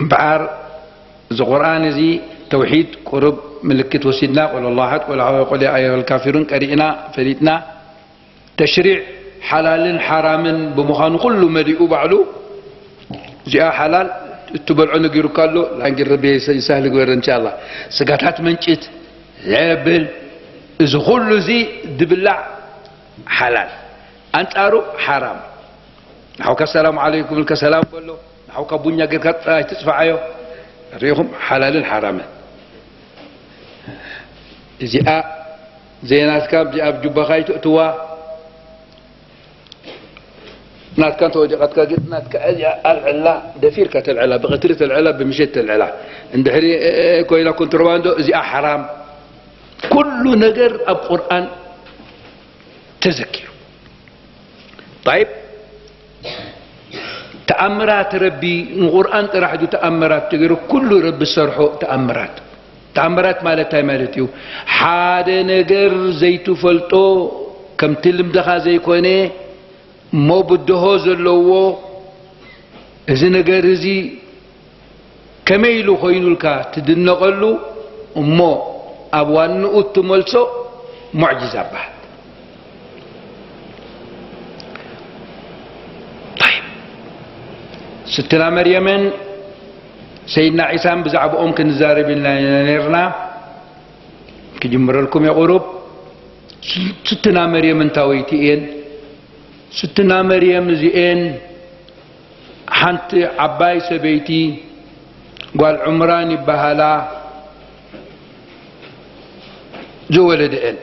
እምበኣር እዚ ቁርኣን እዚ ተውሒድ ቁሩብ ምልክት ወሲድና፣ ቁል ወላሁ ኣሓድ፣ ቁል ኣዑዙ፣ ቁል ያ ኣዩሃል ካፊሩን ቀሪእና ፈሊጥና። ተሽሪዕ ሓላልን ሓራምን ብምዃኑ ኩሉ መሊኡ ባዕሉ። እዚኣ ሓላል እትበልዖ ነጊሩካ ኣሎ። ላንጊ ረቢ ይሰ-፣ ይሳህል ግበር እንሻላ። ስጋታት መንጭት ዘብል እዚ ኩሉ እዚ ድብላዕ ሓላል፣ ኣንጻሩ ሓራም። ንሓውካ ሰላም ዓለይኩም ኢልካ ሰላም በሎ። ንሓውካ ቡኛ ጌርካ ጥራይ ትጽፍዓዮ። ርኢኹም ሓላልን ሓራምን። እዚኣ ዘይናትካ እዚኣ ኣብ ጁባኻ ይትእትዋ። ናትካ እንተወዲቓትካ ግን ናትካ እዚኣ ኣልዕላ፣ ደፊርካ ተልዕላ፣ ብቐትሪ ተልዕላ፣ ብምሸት ተልዕላ። እንድሕሪ፣ እ፣ እ፣ ኮይና ኮንትሮባንዶ እዚኣ ሓራም። ኩሉ ነገር ኣብ ቁርኣን ተዘኪሩ። ጠይብ፣ ተኣምራት ረቢ ንቁርኣን ጥራሕ ድዩ ተኣምራት ተገይሩ? ኩሉ ረቢ ዝሰርሖ ተኣምራት። ተኣምራት ማለት እንታይ ማለት እዩ? ሓደ ነገር ዘይትፈልጦ፣ ከምቲ ልምድኻ ዘይኮነ፣ እሞ ብድሆ ዘለዎ፣ እዚ ነገር እዚ ከመይ ኢሉ ኮይኑልካ ትድነቐሉ፣ እሞ ኣብ ዋንኡ እትመልሶ ሙዕጅዛ በሃል። ጠይብ፣ ስትና መርየምን ሰይድና ዒሳን ብዛዕባኦም ክንዛረብ ኢልና ኢና ነርና። ክጅምረልኩም እየ ቁሩብ። ስትና መርየም እንታወይቲ እየን? ስትና መርየም እዚኤን ሓንቲ ዓባይ ሰበይቲ ጓል ዕምራን ይበሃላ ዝወለደኤን።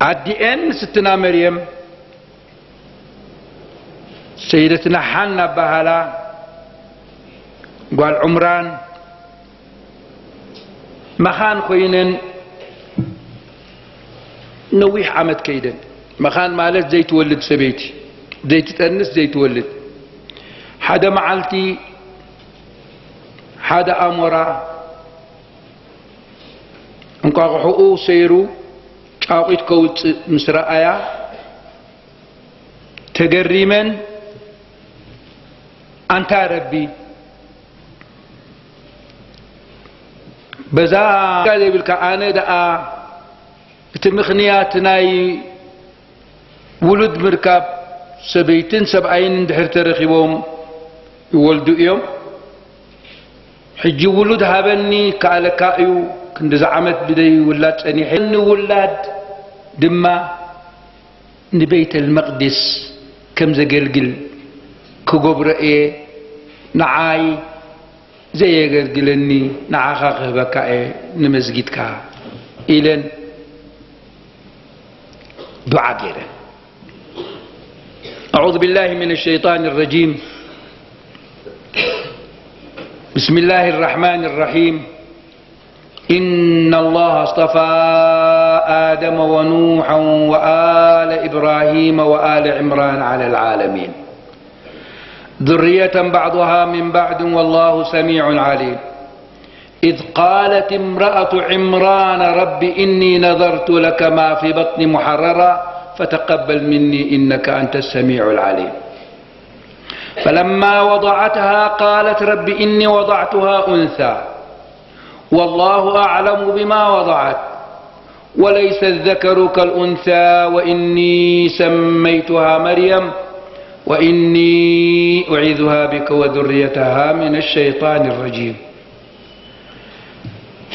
ኣዲኤን ንስትና መርየም ሰይደትና ሓና ኣባሃላ ጓል ዑምራን መኻን ኮይነን ነዊሕ ዓመት ከይደን። መኻን ማለት ዘይትወልድ ሰበይቲ፣ ዘይትጠንስ፣ ዘይትወልድ። ሓደ መዓልቲ ሓደ ኣሞራ እንቋቑሖኡ ሰይሩ ጫቑት ከውፅእ ምስ ረኣያ ተገሪመን፣ ኣንታ ረቢ፣ በዛ ዘይብልካ፣ ኣነ ደኣ እቲ ምኽንያት ናይ ውሉድ ምርካብ፣ ሰበይትን ሰብኣይን እንድሕር ተረኺቦም ይወልዱ እዮም። ሕጂ ውሉድ ሃበኒ፣ ከኣለካ እዩ፣ ክንድዚ ዓመት ብደይ ውላድ ጸኒሐ። ንውላድ ድማ ንቤተል መቕድስ ከም ዘገልግል ክገብሮ እየ። ንዓይ ዘየገልግለኒ ንዓኻ ክህበካ እየ ንመስጊድካ፣ ኢለን ዱዓ ገይረን። أعوذ بالله من الشيطان الرجيم. بسم الله الرحمن الرحيم. إن الله اصطفى آدم ونوحا وآل إبراهيم وآل عمران على العالمين. ذرية بعضها من بعض والله سميع عليم. إذ قالت امرأة عمران رب إني نذرت لك ما في بطني محررا فتقبل مني إنك أنت السميع العليم. فلما وضعتها قالت رب إني وضعتها أنثى والله أعلم بما وضعت وليس الذكر كالأنثى وإني سميتها مريم وإني أعيذها بك وذريتها من الشيطان الرجيم.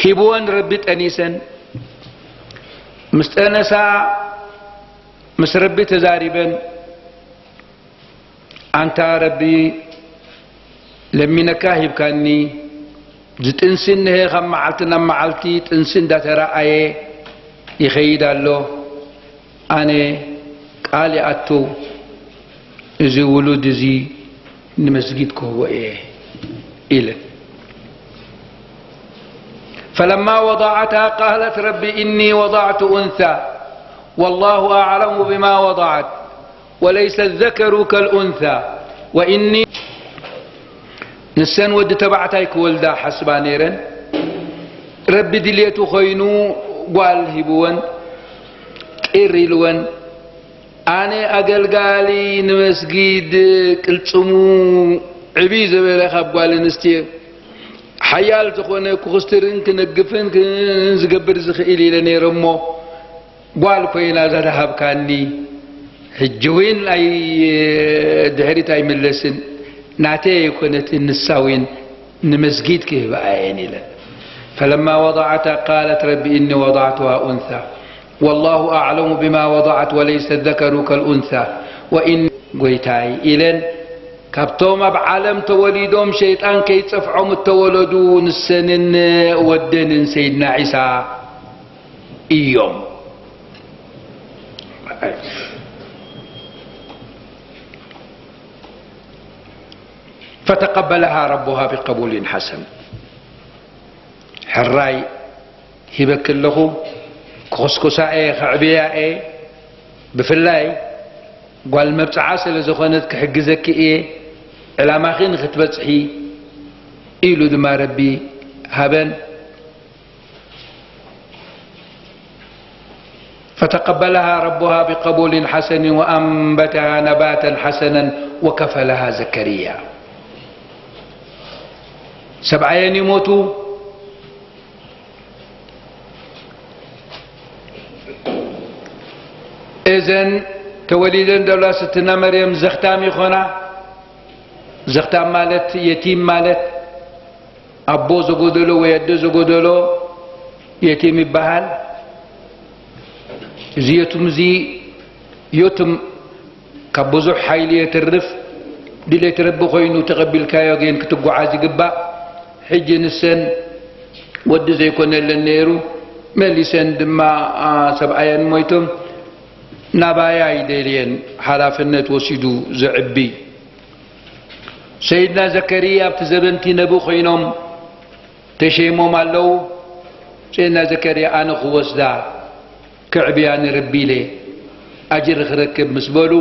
ሂብወን ረቢ ጠኒሰን። ምስ ጠነሳ ምስ ረቢ ተዛሪበን፣ ኣንታ ረቢ፣ ለሚነካ ሂብካኒ። ዝጥንሲ እንሄ፣ ካብ መዓልቲ ናብ መዓልቲ ጥንሲ እንዳተረኣየ ይኸይድ ኣሎ። ኣነ ቃል ይኣቱ፣ እዚ ውሉድ እዚ ንመስጊድ ክህቦ እየ፣ ኢለን። فلما وضعتها قالت رب إني وضعت أنثى والله أعلم بما وضعت وليس الذكر كالأنثى وإني ንሰን ወዲ ተባዕታይ ክወልዳ ሓስባ ነይረን። ረቢ ድልየቱ ኮይኑ ጓል ሂብወን፣ ቅር ኢልወን። ኣነ ኣገልጋሊ ንመስጊድ ቅልጽሙ ዕብይ ዝበለ ካብ ጓል ኣንስትዮ ሓያል ዝኾነ ክኹስትርን ክነግፍን ክ-፣ ዝገብር ዝኽእል ኢለ ነይረ እሞ ጓል ኮይና እዛ ዝሃብካኒ፣ ሕጂ እውን ኣይ-፣ ድሕሪት ኣይምለስን፣ ናተይ ኣይኮነትን፣ ንሳ እውን ንመስጊድ ክህብኣ እየን ኢለን። فلما وضعتها قالت رب إني وضعتها أنثى والله أعلم بما وضعت وليس الذكر كالأنثى وإن ጎይታይ ኢለን፣ ካብቶም ኣብ ዓለም ተወሊዶም ሸይጣን ከይጸፍዖም እተወለዱ ንሰንን ወደንን ሰይድና ዒሳ እዮም። فتقبلها ربها بقبول حسن. ሕራይ ሂበኪ ኣለኹ፣ ክኹስኩሳ እየ፣ ከዕብያ እየ፣ ብፍላይ ጓል መብጽዓ ስለ ዝኾነት ክሕግዘኪ እየ፣ ዕላማኺ ንኽትበጽሒ፣ ኢሉ ድማ ረቢ ሃበን። فتقبلها ربها بقبول حسن وأنبتها نباتا حسنا وكفلها زكريا. ሰብኣየን ይሞቱ። እዘን ተወሊደን ደላ ስትና መርየም ዘኽታም ይኾና። ዘኽታም ማለት የቲም ማለት፣ ኣቦ ዘጎደሎ ወይ ኣደ ዘጎደሎ የቲም ይበሃል። እዚ የቱም እዚ ዮትም ካብ ብዙሕ ሓይሊ የትርፍ፣ ድሌት ረቢ ኮይኑ ተቐቢልካዮ ግን ክትጓዓዝ ይግባእ። ሕጂ ንሰን ወዲ ዘይኮነለን ነይሩ፣ መሊሰን ድማ፣ ኣ፣ ሰብኣየን ሞይቶም፣ ናባይ ኣይደልየን ሓላፍነት ወሲዱ ዘዕቢ። ሰይድና ዘከርያ ኣብቲ ዘበንቲ ነቢ ኮይኖም ተሸይሞም ኣለዉ። ሰይድና ዘከርያ ኣነ ክወስዳ ከዕብያ ንረቢ ኢለ ኣጅሪ ክረክብ ምስ በሉ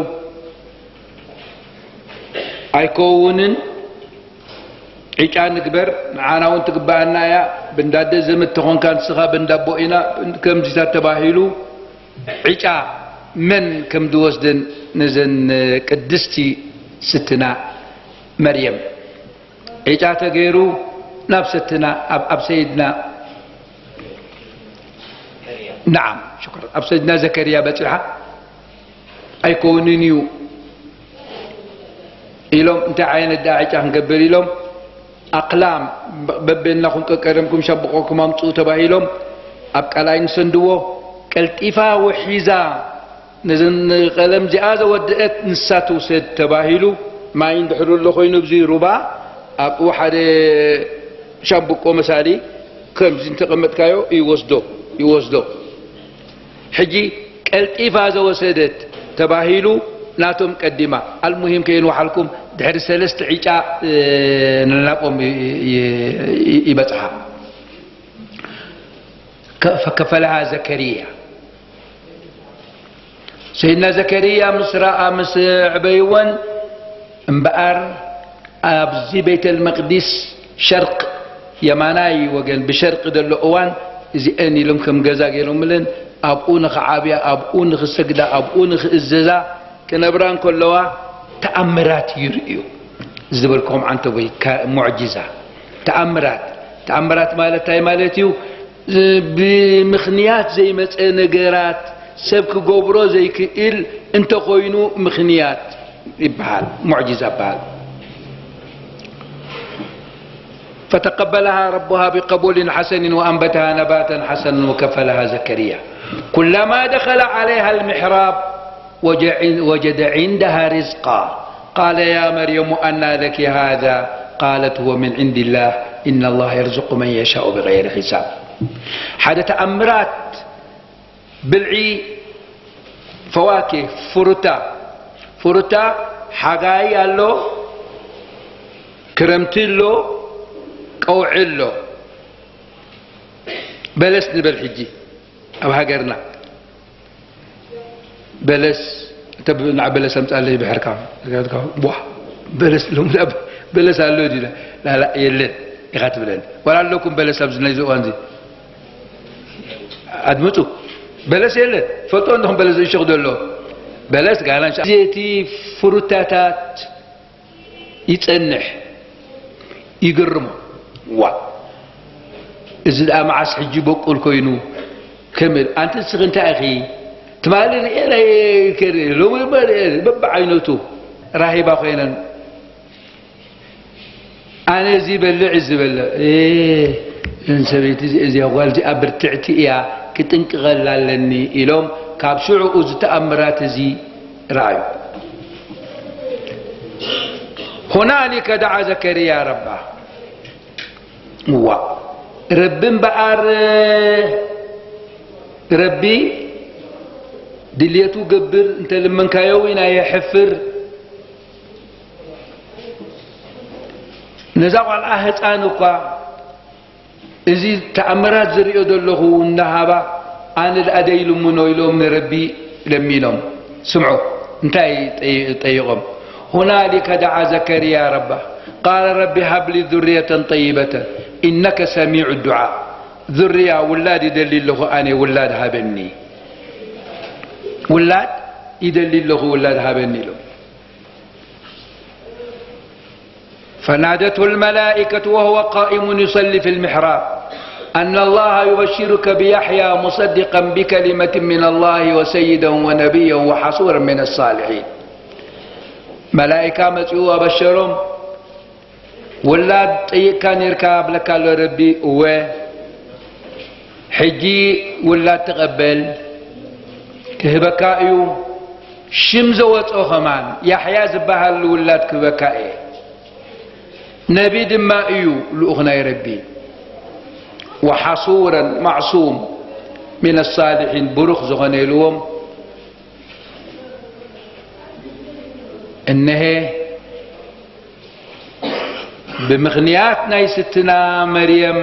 ኣይከውንን። ዕጫ ንግበር፣ ንዓና እውን ትግበኣና እያ። ብንዳደ ዘመድ ተኾንካ ንስኻ ብንዳቦ ኢና፣ ከምዚታት ተባሂሉ ዕጫ መን ከም ዝወስደን ነዘን ቅድስቲ ስትና መርየም ዕጫ ተገይሩ ናብ ሰትና ኣብ ኣብ ሰይድና ናዓም ሽኩር ኣብ ሰይድና ዘከርያ በፂሓ። ኣይከውንን እዩ ኢሎም፣ እንታይ ዓይነት ደኣ ዕጫ ክንገብር ኢሎም ኣቕላም በበናኹም ቀቀደምኩም ሻብቆኩም ኣምፅኡ ተባሂሎም ኣብ ቀላይ ንሰንድዎ። ቀልጢፋ ውሒዛ ነዘን ቀለም እዚኣ ዘወደአት ንሳ ትውሰድ ተባሂሉ። ማይ እንድሕር ኣሎ ኮይኑ ኣብዚ ሩባ ኣብኡ ሓደ ሻምብቆ መሳሊ ከምዚ እንተቐመጥካዮ ይወስዶ ይወስዶ። ሕጂ ቀልጢፋ ዘወሰደት ተባሂሉ ናቶም ቀዲማ። ኣልሙሂም ከየንውሓልኩም ድሕሪ ሰለስተ ዕጫ ነናቆም ይበፅሓ። ፈከፈለሃ ዘከርያ። ሰይድና ዘከርያ ምስ ረኣ ምስ ዕበይወን እምበኣር ኣብዚ ቤተል መቅዲስ ሸርቅ የማናይ ወገን ብሸርቅ ዘሎ እዋን እዚአን ኢሎም ከም ገዛ ገይሮምለን ኣብኡ ንኽዓብያ ኣብኡ ንኽሰግዳ ኣብኡ ንኽእዘዛ ክነብራ እንከለዋ ተኣምራት ይርእዩ ዝበልኩም ዓንተቦይ ሙዕጅዛ ተኣምራት ተኣምራት ማለት እንታይ ማለት እዩ? ብምኽንያት ዘይመፀ ነገራት ሰብ ክገብሮ ዘይክእል እንተኾይኑ ምኽንያት ይበሃል ሙዕጅዛ ይበሃል። فتقبلها ربها بقبول حسن وأنبتها نباتا حسنا وكفلها زكريا كلما دخل عليها المحراب وجد عندها رزقا قال يا مريم أنى لك هذا قالت هو من عند الله إن الله يرزق من يشاء بغير حساب. حدث أمرات ብልዒ ፈዋኪህ ፍሩታ ፍሩታ ሓጋይ ኣሎ ክረምቲ ኣሎ ቀውዒ ኣሎ በለስ ንበል ሕጂ ኣብ ሃገርና በለስ እንተ ናብ በለስ ኣምጻለይ ብሕርካ ቧ በለስ ሎም በለስ ኣሎ ዲና ላላ የለን ኢኻ ትብለን ዋላ ኣለኩም በለስ ኣብዚ ናይዚ እዋን እዚ ኣድምፁ በለስ የለ ፈልጦ እንደኹም በለስ ዝሸኽ ዘሎ በለስ ጋና እቲ ፍሩታታት ይፀንሕ ይግርሞ ዋ እዚ ደኣ መዓስ ሕጂ በቁል ኮይኑ ከምል ኣንቲ ንስኺ እንታይ ኢኺ ትማሊ ርኤ ናይ ሎሚ በብዓይነቱ ራሂባ ኮይነን ኣነ እዚ በልዕ እዚ በልዕ እን ሰበይቲ እዚኣ ጓል እዚኣ ብርትዕቲ እያ ክጥንቅቐላ ኣለኒ ኢሎም ካብ ሽዑኡ ዝተኣምራት እዚ ረኣዩ። هنالك دعا زكريا ربه ዋ ረቢ እምበኣር ረቢ ድልየቱ ገብር እንተልመንካዮ ዊና የሕፍር ነዛ ቋልዓ ህፃን እኳ እዚ ተኣምራት ዝሪኦ ዘለኹ እናሃባ ኣነ ደኣ ደይልምኖ ኢሎም ንረቢ ለሚኖም ስምዑ እንታይ ጠይቖም هنالك دعا زكريا ربه قال رب هب لي ذرية طيبة إنك سميع الدعاء ذرية ውላድ ይደሊ ኣለኹ ኣነ ውላድ ሃበኒ ውላድ ይደሊ ኣለኹ ውላድ ሃበኒ ኢሎም فنادته الملائكة وهو قائم يصلي في المحراب أن الله يبشرك بيحيى مصدقا بكلمة من الله وسيدا ونبيا وحصورا من الصالحين. ملائكة መጺኡ ኣበሸሮም ውላድ ጠይቅካ ነርካ ብለካ ኣሎ ረቢ እወ ሕጂ ውላድ ተቐበል ክህበካ እዩ ሽም ዘወፅኦ ኸማን ያሕያ ዝበሃል ውላድ ክህበካ እየ ነቢ ድማ እዩ ልኡኽ ናይ ረቢ وحصورا معصوم من الصالحين ብሩኽ ዝኾነ ኢልዎም እነሀ ብምኽንያት ናይ ስትና መርየም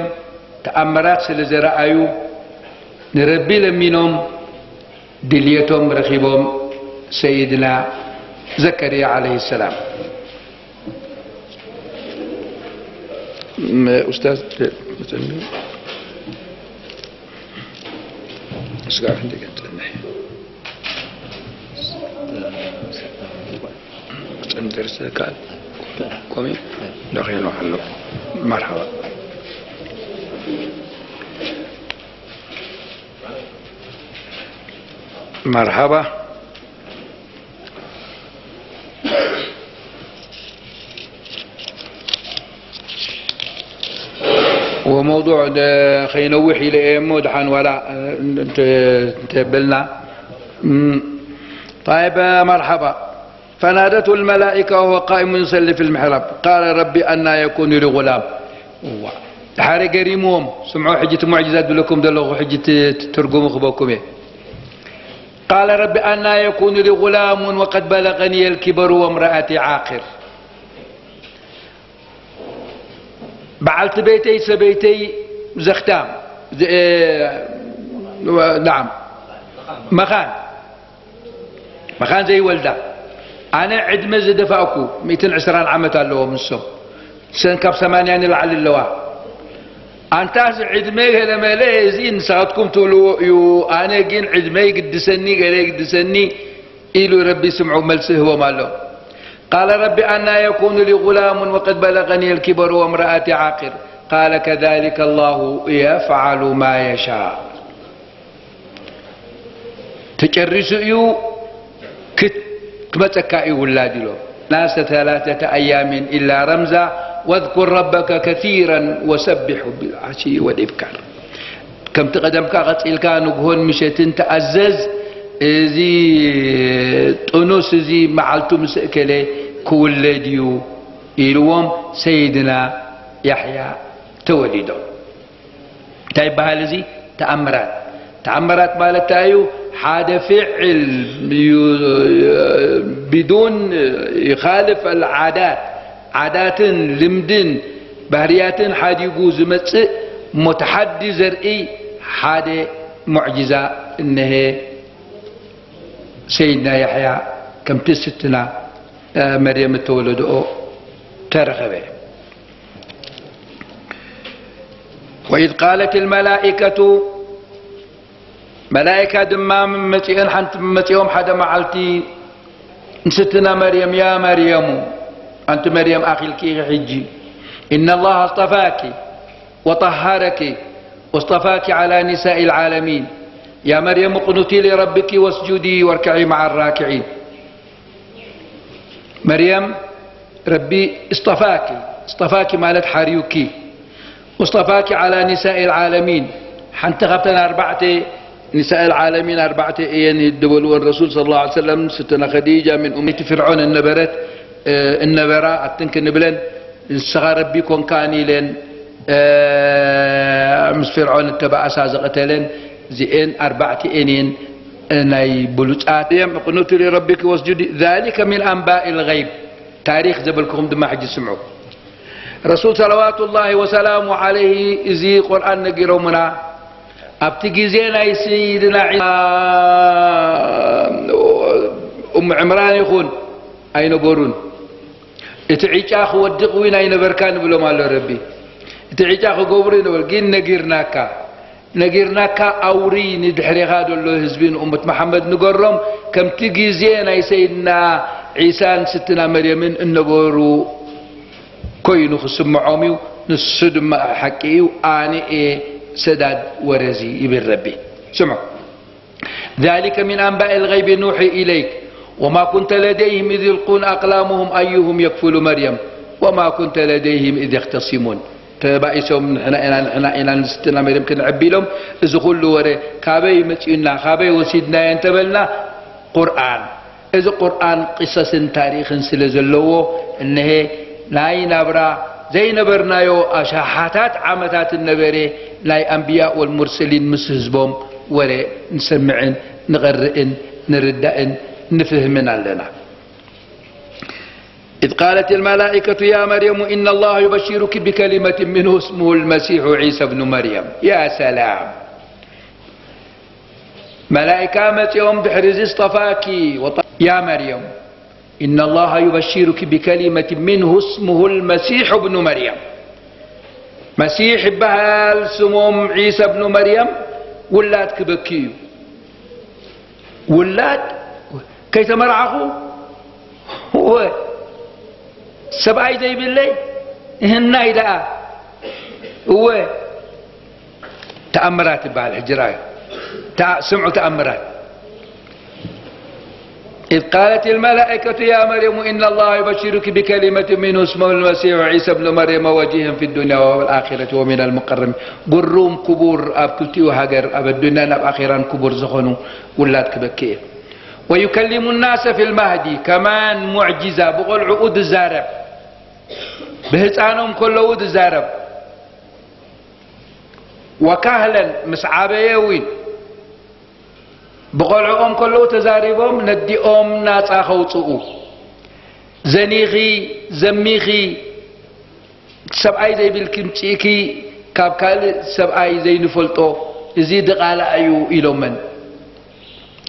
ተኣምራት ስለ ዘረኣዩ ንረቢ ለሚኖም ድልየቶም ረኺቦም ሰይድና ዘከርያ ዓለይሂ ሰላም። ኡስታዝ ስጋዕ ክንደይ ገንጸልሕ ክጸንደር ስለ ከኣል ኮሚ ደኺኑ ኣሎ። መርሓባ። መርሓባ። وموضوع ده خينوح إلى إيمو دحان ولا انت تبلنا. طيب، مرحبا. فنادته الملائكة وهو قائم يصلي في المحراب، قال: رب، أنى يكون لي غلام. حارة قريمهم سمعوا حجة معجزات لكم دلوغ حجة ترقم خبوكم. قال: رب، أنى يكون لي غلام وقد بلغني الكبر وامرأتي عاقر. በዓልቲ ቤተይ ሰበይተይ ዘኽታም፣ ዘ-፣ እ፣ ናዓም፣ መኻን፣ መኻን ዘይወልዳ። ኣነ ዕድመ ዝደፋእኩ፣ ሚእትን ዕስራን ዓመት ኣለዎም ንሶም። ሰን ካብ ሰማንያ ንላዕሊ ኣለዋ። ኣንታስ ዕድመ ገለመለ፣ እዚ ንስኻትኩም ትብልዎ እዩ፣ ኣነ ግን ዕድመ ይግድሰኒ፣ ገለ ይግድሰኒ፣ ኢሉ ረቢ ስምዑ መልሲ ህቦም ኣሎ። قال رب أنى يكون لي غلام وقد بلغني الكبر وامرأتي عاقر قال كذلك الله يفعل ما يشاء. ተጨሪሱ እዩ ክት-፣ ክመጸካ እዩ ውላድ ኢሎ። ናሰ ثلاثة أيام إلا رمزا واذكر ربك كثيرا وسبح بالعشي والإبكار። ከምቲ ቀደምካ ቀጺልካ ንግሆን ምሸትን ተኣዘዝ፣ እዚ ጥኑስ እዚ መዓልቱ ምስ እከለ ክውለድ እዩ ኢልዎም ሰይድና ያሕያ ተወሊዶም። እንታይ ይበሃል እዚ? ተኣምራት። ተኣምራት ማለት እንታይ እዩ? ሓደ ፍዕል እዩ፣ ቢዱን ይኻልፍ ኣልዓዳት፣ ዓዳትን ልምድን ባህርያትን ሓዲጉ ዝመጽእ እሞ ተሓዲ ዘርኢ ሓደ ሙዕጅዛ እነሀ ሰይድና ያሕያ ከምቲ ስትና መርየም እተወለድኦ ተረኸበ። وإذ قالت الملائكة መላእካ ድማ መጺኦን ሓንቲ መጺኦም ሓደ መዓልቲ ንስትና መርየም፣ ያ መርየሙ፣ ኣንቲ መርየም ኣኺልኪ ኢኺ ሕጂ፣ إن الله اصطفاك وطهرك واصطفاك على نساء العالمين يا مريم اقنتي لربك واسجدي واركعي مع الراكعين. መርየም ረቢ እስጠፋኪ፣ እስጠፋኪ ማለት ሓርዩኪ፣ ወስጠፋኪ ዓላ ኒሳኢ ልዓለሚን፣ ሓንቲ ካብተን ኣርባዕተ ኒሳኢ ልዓለሚን ኣርባዕተ እየን ይድበልወን ረሱል ሰለላሁ ዐለይሂ ወሰለም፣ ስትነ ኸዲጃ ምን ኡመይቲ ፍርዖን እነበረት፣ እ፣ እነበራ ኣትን ክንብለን፣ ንስኻ ረቢ ኮንካን ኢለን፣ እ፣ ምስ ፍርዖን እተባእሳ ዝቐተለን፣ እዚኤን ኣርባዕቲኤን እየን፣ እ፣ ናይ ብሉጻት እየም። እቕኑቱ ሊረቢኪ ወስጁዲ፣ ዛሊከ ሚን ኣንባኢ ልገይብ። ታሪኽ ዘበልኩኹም ድማ ሕጂ ስምዑ። ረሱል ሰለዋቱላሂ ወሰላሙ ዓለይሂ እዚ ቁርኣን ነጊሮምና። ኣብቲ ግዜ ናይ ሰይድና ዒሳ፣ ኡም ዕምራን ይኹን ኣይነበሩን። እቲ ዕጫ ክወድቕ እውን ኣይነበርካ ንብሎም ኣሎ ረቢ። እቲ ዕጫ ክገብሩ ይነበሩ፣ ግን ነጊርናካ። ነጊርናካ ኣውሪ ንድሕሬኻ ዘሎ ህዝቢ ንኡመት መሓመድ ንገሮም፣ ከምቲ ግዜ ናይ ሰይድና ዒሳን ስትና መርየምን እነበሩ ኮይኑ ክስምዖም እዩ። ንሱ ድማ ሓቂ እዩ፣ ኣነ እየ ሰዳድ ወረዚ ይብል ረቢ። ስምዑ። ذلك من أنباء الغيب نوحي إليك وما كنت لديهم إذ يلقون أقلامهم أيهم يكفل مريم وما كنت لديهم إذ يختصمون. ተባኢሶም ንሕና ኢና፣ ንሕና ኢና ንስትና መርየም ክንዕቢ ኢሎም፣ እዚ ኩሉ ወረ ካበይ መጺኡና፣ ካበይ ወሲድናዮ እንተበልና፣ ቁርኣን። እዚ ቁርኣን ቅሰስን ታሪኽን ስለ ዘለዎ፣ እነሄ ናይ ናብራ ዘይነበርናዮ ኣሽሓታት ዓመታት እነበረ ናይ ኣንብያ ወልሙርሰሊን ምስ ህዝቦም ወረ ንሰምዕን ንቐርእን ንርዳእን ንፍህምን ኣለና። إذ قالت الملائكة يا مريم إن الله يبشرك بكلمة منه اسمه المسيح عيسى ابن مريم. يا سلام. ملائكة متيوم بحرز اصطفاك وط-، يا مريم إن الله يبشرك بكلمة منه اسمه المسيح ابن مريم. مسيح بهال سموم عيسى ابن مريم ولاد كبكيو. ውላድ ከይተመርዓኹ፣ እወ፣ ሰብኣይ ዘይብለይ፣ እህናይ ደኣ፣ እወ። ተኣምራት ይበሃል። ሕጂ ረኣዩ። ተኣ-፣ ስምዑ ተኣምራት። إذ قالت الملائكة يا مريم إن الله يبشرك بكلمة منه اسمه المسيح عيسى ابن مريم وجيها في الدنيا والآخرة ومن المقربين. ግሩም ክቡር፣ ኣብ ክልቲኡ ሃገር፣ ኣብ ኣዱንያን ኣብ ኣኼራን ክቡር ዝኾኑ ውላድ ክበኪ እየ። ويكلم الناس في المهد، ከማን ሙዕጂዛ፣ ብቖልዕኡ ዝዛረብ፣ ብህፃኖም ከለዉ ዝዛረብ። وكهلا، ምስ ዓበየ እውን ብቖልዕኦም ከለዉ ተዛሪቦም ነዲኦም ናፃ ከውፅኡ። ዘኒኺ፣ ዘሚኺ፣ ሰብኣይ ዘይብልኪ ምፂእኪ፣ ካብ ካልእ ሰብኣይ ዘይንፈልጦ፣ እዚ ድቓላ እዩ ኢሎመን።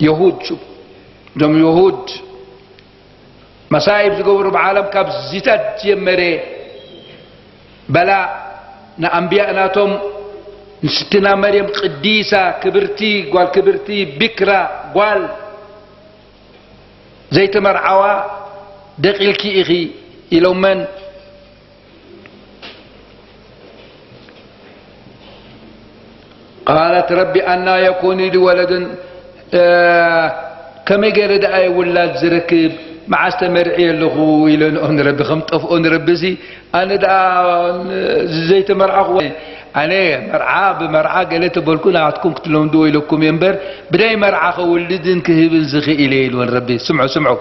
የሁድ፣ እዞም የሁድ መሳኢብ ዝገብሩ ብዓለም ካብ ዚታት ጀመረ። በላ ንኣንብያእ ናቶም፣ ንስትና መርየም ቅዲሳ፣ ክብርቲ፣ ጓል ክብርቲ፣ ቢክራ፣ ጓል ዘይተመርዓዋ ደቂልኪ ኢኺ ኢሎመን። قالت رب أنى يكون لي ولد، እ፣ ከመይ ገይረ ደኣ እየ ውላድ ዝረክብ? መዓስ ተመርዕየ ኣለኹ ኢለንኦ ንረቢ፣ ከም ጠፍኦ ንረቢ እዚ። ኣነ ደኣ ዘይተመርዓኹ፣ ኣነ መርዓ ብመርዓ ገለ ተበልኩ፣ ንዓትኩም ክትለምድዎ ኢለኩም እየ እምበር፣ ብደይ መርዓ ከውልድን ክህብን ዝኽእል እየ ኢልዎ ንረቢ። ስምዑ፣ ስምዑ።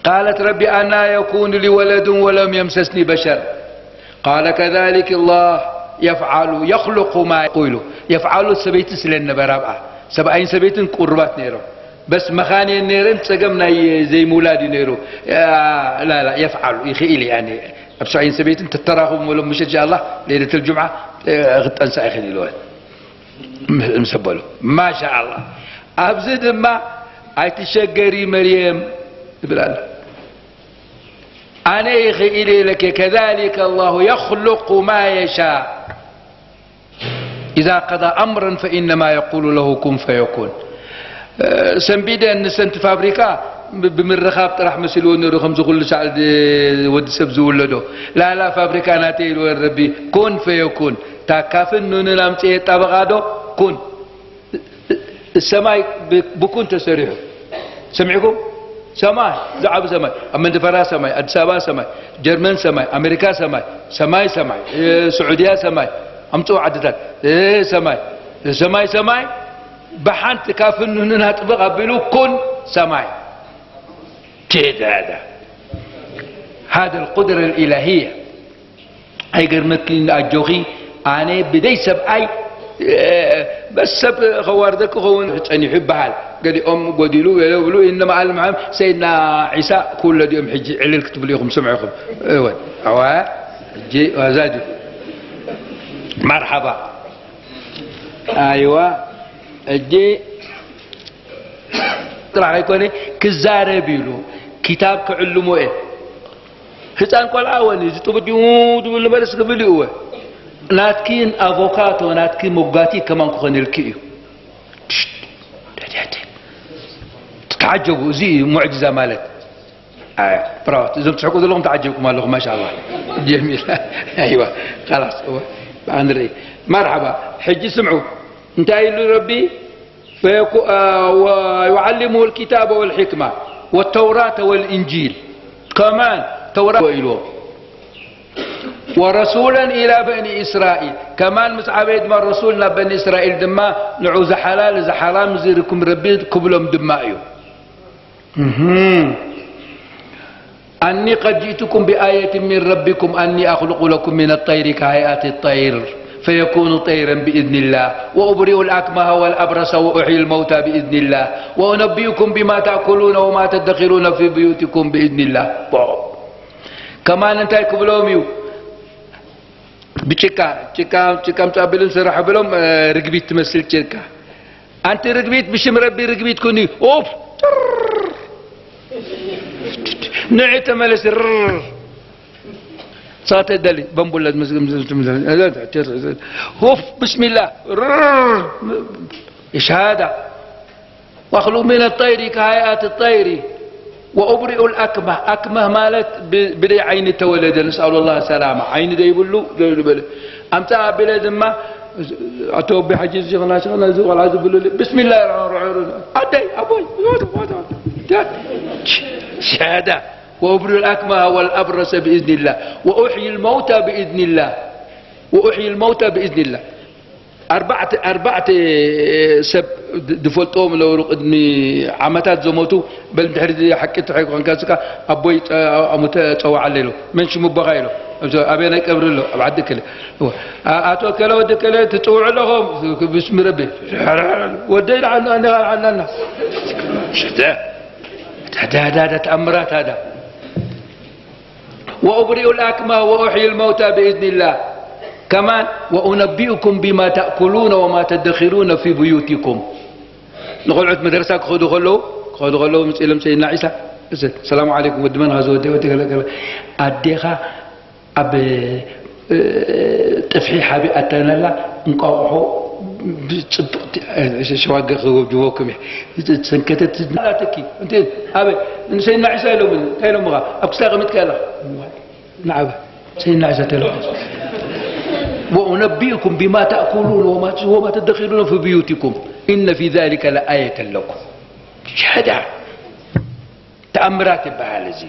قالت رب أنى يكون لي ولد ولم يمسسني بشر قال كذلك الله يفعل يخلق ما يشاء ኢሉ። የፍዓሉ ሰበይቲ ስለ ነበራ ኣብኣ፣ ሰብኣይን ሰበይትን ቁሩባት ነይሮም። በስ መኻንየን ነይረን፣ ጸገም ናይ ዘይምውላድ እዩ ነይሩ። ያ፣ ላ፣ ላ፣ የፍዓሉ ይኽእል እዩ። ያኒ፣ ኣብ ሰብኣይን ሰበይትን ተተራኽቡ በሎም፣ ምሸት ኢንሻኣላህ፣ ለይለተል ጁምዓ፣ እ፣ ክትጠንሳ ይኽእል ኢልወን። ምስ፣ ምስ በሉ፣ ማሻኣላህ። ኣብዚ ድማ፣ ኣይትሸገሪ መርየም፣ ይብል ኣሎ። ኣነ ይኽእል ኢለኪ፣ ከዛሊከ ኣላሁ የኽሉቁ ማ የሻእ። ኢዛ ቀዳ ኣምረን ፈኢነማ የቁሉ ለሁ ኩን ፈየኩን። እ፣ ሰንቢደን ንሰንቲ ፋብሪካ ብ-፣ ብምርኻብ ጥራሕ መሲልዎ ነይሩ፣ ከምዚ ኩሉ ሳዕል ድ-፣ ወዲ ሰብ ዝውለዶ። ላላ ፋብሪካ ናተይ ኢልወን ረቢ፣ ኩን ፈየኩን። ታካፍን ኑንን ኣምፅኤ የጣበቓ ዶ? ኩን። ሰማይ ብ-፣ ብኩን ተሰሪሑ። ሰሚዕኩም? ሰማይ፣ ዝዓቢ ሰማይ። ኣብ መንደፈራ ሰማይ፣ ኣዲስ ኣበባ ሰማይ፣ ጀርመን ሰማይ፣ ኣሜሪካ ሰማይ፣ ሰማይ፣ ሰማይ፣ እ፣ ስዑድያ ሰማይ። ኣምፅኡ ዓድታት። እ፣ ሰማይ። ሰማይ፣ ሰማይ። ብሓንቲ ካፍን ኑንን ኣጥብቕ ኣቢሉ ኩን ሰማይ። ቴዳዳ። هذا القدرة الإلهية. ኣይገርመክን ኣጆኺ፣ ኣነ ብደይ ሰብኣይ፣ እ፣ በስ ሰብ ከዋርደኪ ክኸውን ጸኒሑ ይበሃል። ገሊኦም ጎዲሉ ገለ ብሉ፣ ኢነማ ኣል መሓመድ ሰይድና ዒሳ ክውለድ እዮም ሕጂ ዕልል ክትብሉ ኢኹም ስምዑ ኢኹም። እወ፣ ኣዋ፣ ሕጂ ዋዛ ድዩ? መርሓባ። ኣይዋ፣ ሕጂ ጥራሕ ኣይኮነ ክዛረብ ኢሉ፣ ኪታብ ክዕልሞ እየ። ህፃን ቆልዓ ወኒ ዝጥብድ እዩ ዝብል ነበረ፣ እስኪ ብልእወ። ናትኪን ኣቮካቶ፣ ናትኪ መጓቲ ከማን ክኾነልኪ እዩ። ሽት፣ ደድያተ። ትተዓጀቡ፣ እዚ እዩ ሙዕጅዛ ማለት። ኣያ፣ ብራቮ። እዞም ትስሕቁ ዘለኹም ተዓጀብኩም ኣለኹም፣ ማሻኣላህ። ጀሚል። ኣይዋ፣ ኸላስ፣ እወ። ብኣ ንርኢ። መርሓባ። ሕጂ ስምዑ። እንታይ ኢሉ ረቢ? فيكو-، آه، ويعلمه الكتاب والحكمة والتوراة والإنجيل. كمان توراة وإلو. ورسولا إلى بني إسرائيل. كمان مس عبيد ما رسولنا بني إسرائيل دما نعوز حلال، إذا حرام زيركم ربي كبلهم دمائيو. مهم. أني قد جئتكم بآية من ربكم أني أخلق لكم من الطير كهيئة الطير فيكون طيرا بإذن الله وأبرئ الأكمه والأبرص وأحيي الموتى بإذن الله وأنبئكم بما تأكلون وما تدخرون في بيوتكم بإذن الله. Wow. ከማን እንታይ ክብሎም እዩ? ብጭቃ፣ ጭቃ፣ ጭቃ ምጻእ ብልን ስራሕ ብሎም፣ እ፣ ርግቢት ትመስል ጭቃ። ኣንቲ ርግቢት፣ ብሽም ረቢ ርግቢት ኩኒ። ኦፍ! ንዒ ተመለስ። ርር! ሳተ ደሊ፣ በምቡለት ምስ-፣ ምስ-፣ ምስ-፣ ኡፍ! ብስሚላ! ርር! ሸሃዳ። ወኽሉቁ ሚነ ጠይሪ ከሃይኣት ጠይሪ ወኡብሪኡ ልኣክመህ። ኣክመህ ማለት ብ-፣ ብደይ ዓይኒ ተወለደ፣ ነስኣሉ ላህ ሰላማ። ዓይኒ ደይብሉ፣ ደይብሉ በለ። ኣምፃእ ኣቢለ ድማ፣ ኣቶ ኣቦይ ሓጂ፣ እዚ ኸና፣ እዚ ኸና፣ እዚ ቆልዓ ዝብሉ፣ ብስሚላህ ራሕማን ራሒም። ኣደይ፣ ኣቦይ፣ ሸሃዳ። ወኡብሪኡ ልኣክመህ ወልኣብረሰ ብኢዝኒላህ። ወኡሕዪ ልመውታ ብኢዝኒላህ። ወኡሕዪ ልመውታ ብኢዝኒላህ። ኣርባዕተ፣ ኣርባዕተ ሰብ ድ-፣ ዝፈልጥዎም ነበሩ፣ ቅድሚ ዓመታት ዘሞቱ። በል፣ ድሕሪ እዚ ሓቂ ትሕይ ኮንካ፣ እስካ ኣቦይ ጸ-፣ ኣሙተ ጸዋዓለይ ኢሎ። መን ሽሙ ኣቦኻ ኢሎ። ኣብዚ ኣበየናይ ቀብሪ ኣሎ? ኣብ ዓዲ እከለ። እወ። ኣ-፣ ኣቶ እከለ ወዲ እከለ ትጽውዑ ኣለኹም። ብስሚ ረቢ። ወደይ ደሓን፣ ኣነ ደሓን፣ ኣነ፣ ኣነ። ሽተ። ዳ፣ ዳ፣ ዳ፣ ተኣምራት ሃዳ። وأبرئ الأكمه وأحيي الموتى بإذن الله. كمان، وأنبئكم بما تأكلون وما تدخرون في بيوتكم. ንቆልዑት መድረሳ ክኸዱ ከለዉ፣ ክኸዱ ከለዉ፣ ምስ ኢሎም ሰይድና ዒሳ፣ እዚ፣ ሰላም ዓለይኩም፣ ወዲ መን ኸዚ፣ ወዲ፣ ወዲ፣ ገለ፣ ገለ። ኣዴኻ ኣብ፣ እ፣ ጥፍሒ ሓቢኣተናላ፣ እንቋቑሖ ብጽብቕቲ፣ እ፣ ሸዋገ ክወጅቦኩም እየ። ሰንከተት ናላትኪ፣ እንተ፣ ኣበ፣ ንሰይድና ዒሳ ኢሎምን፣ እንታይ ኢሎምኻ? ኣብ ክሳይ ቀሚጥካ ኣለኻ። ንዓበ፣ ሰይድና ዒሳ ተለኹ። وأنبئكم بما تأكلون وما، وما تدخرون في بيوتكم إن في ذلك لآية لكم. ሸሃዳ ተኣምራት ይበሃል እዚ።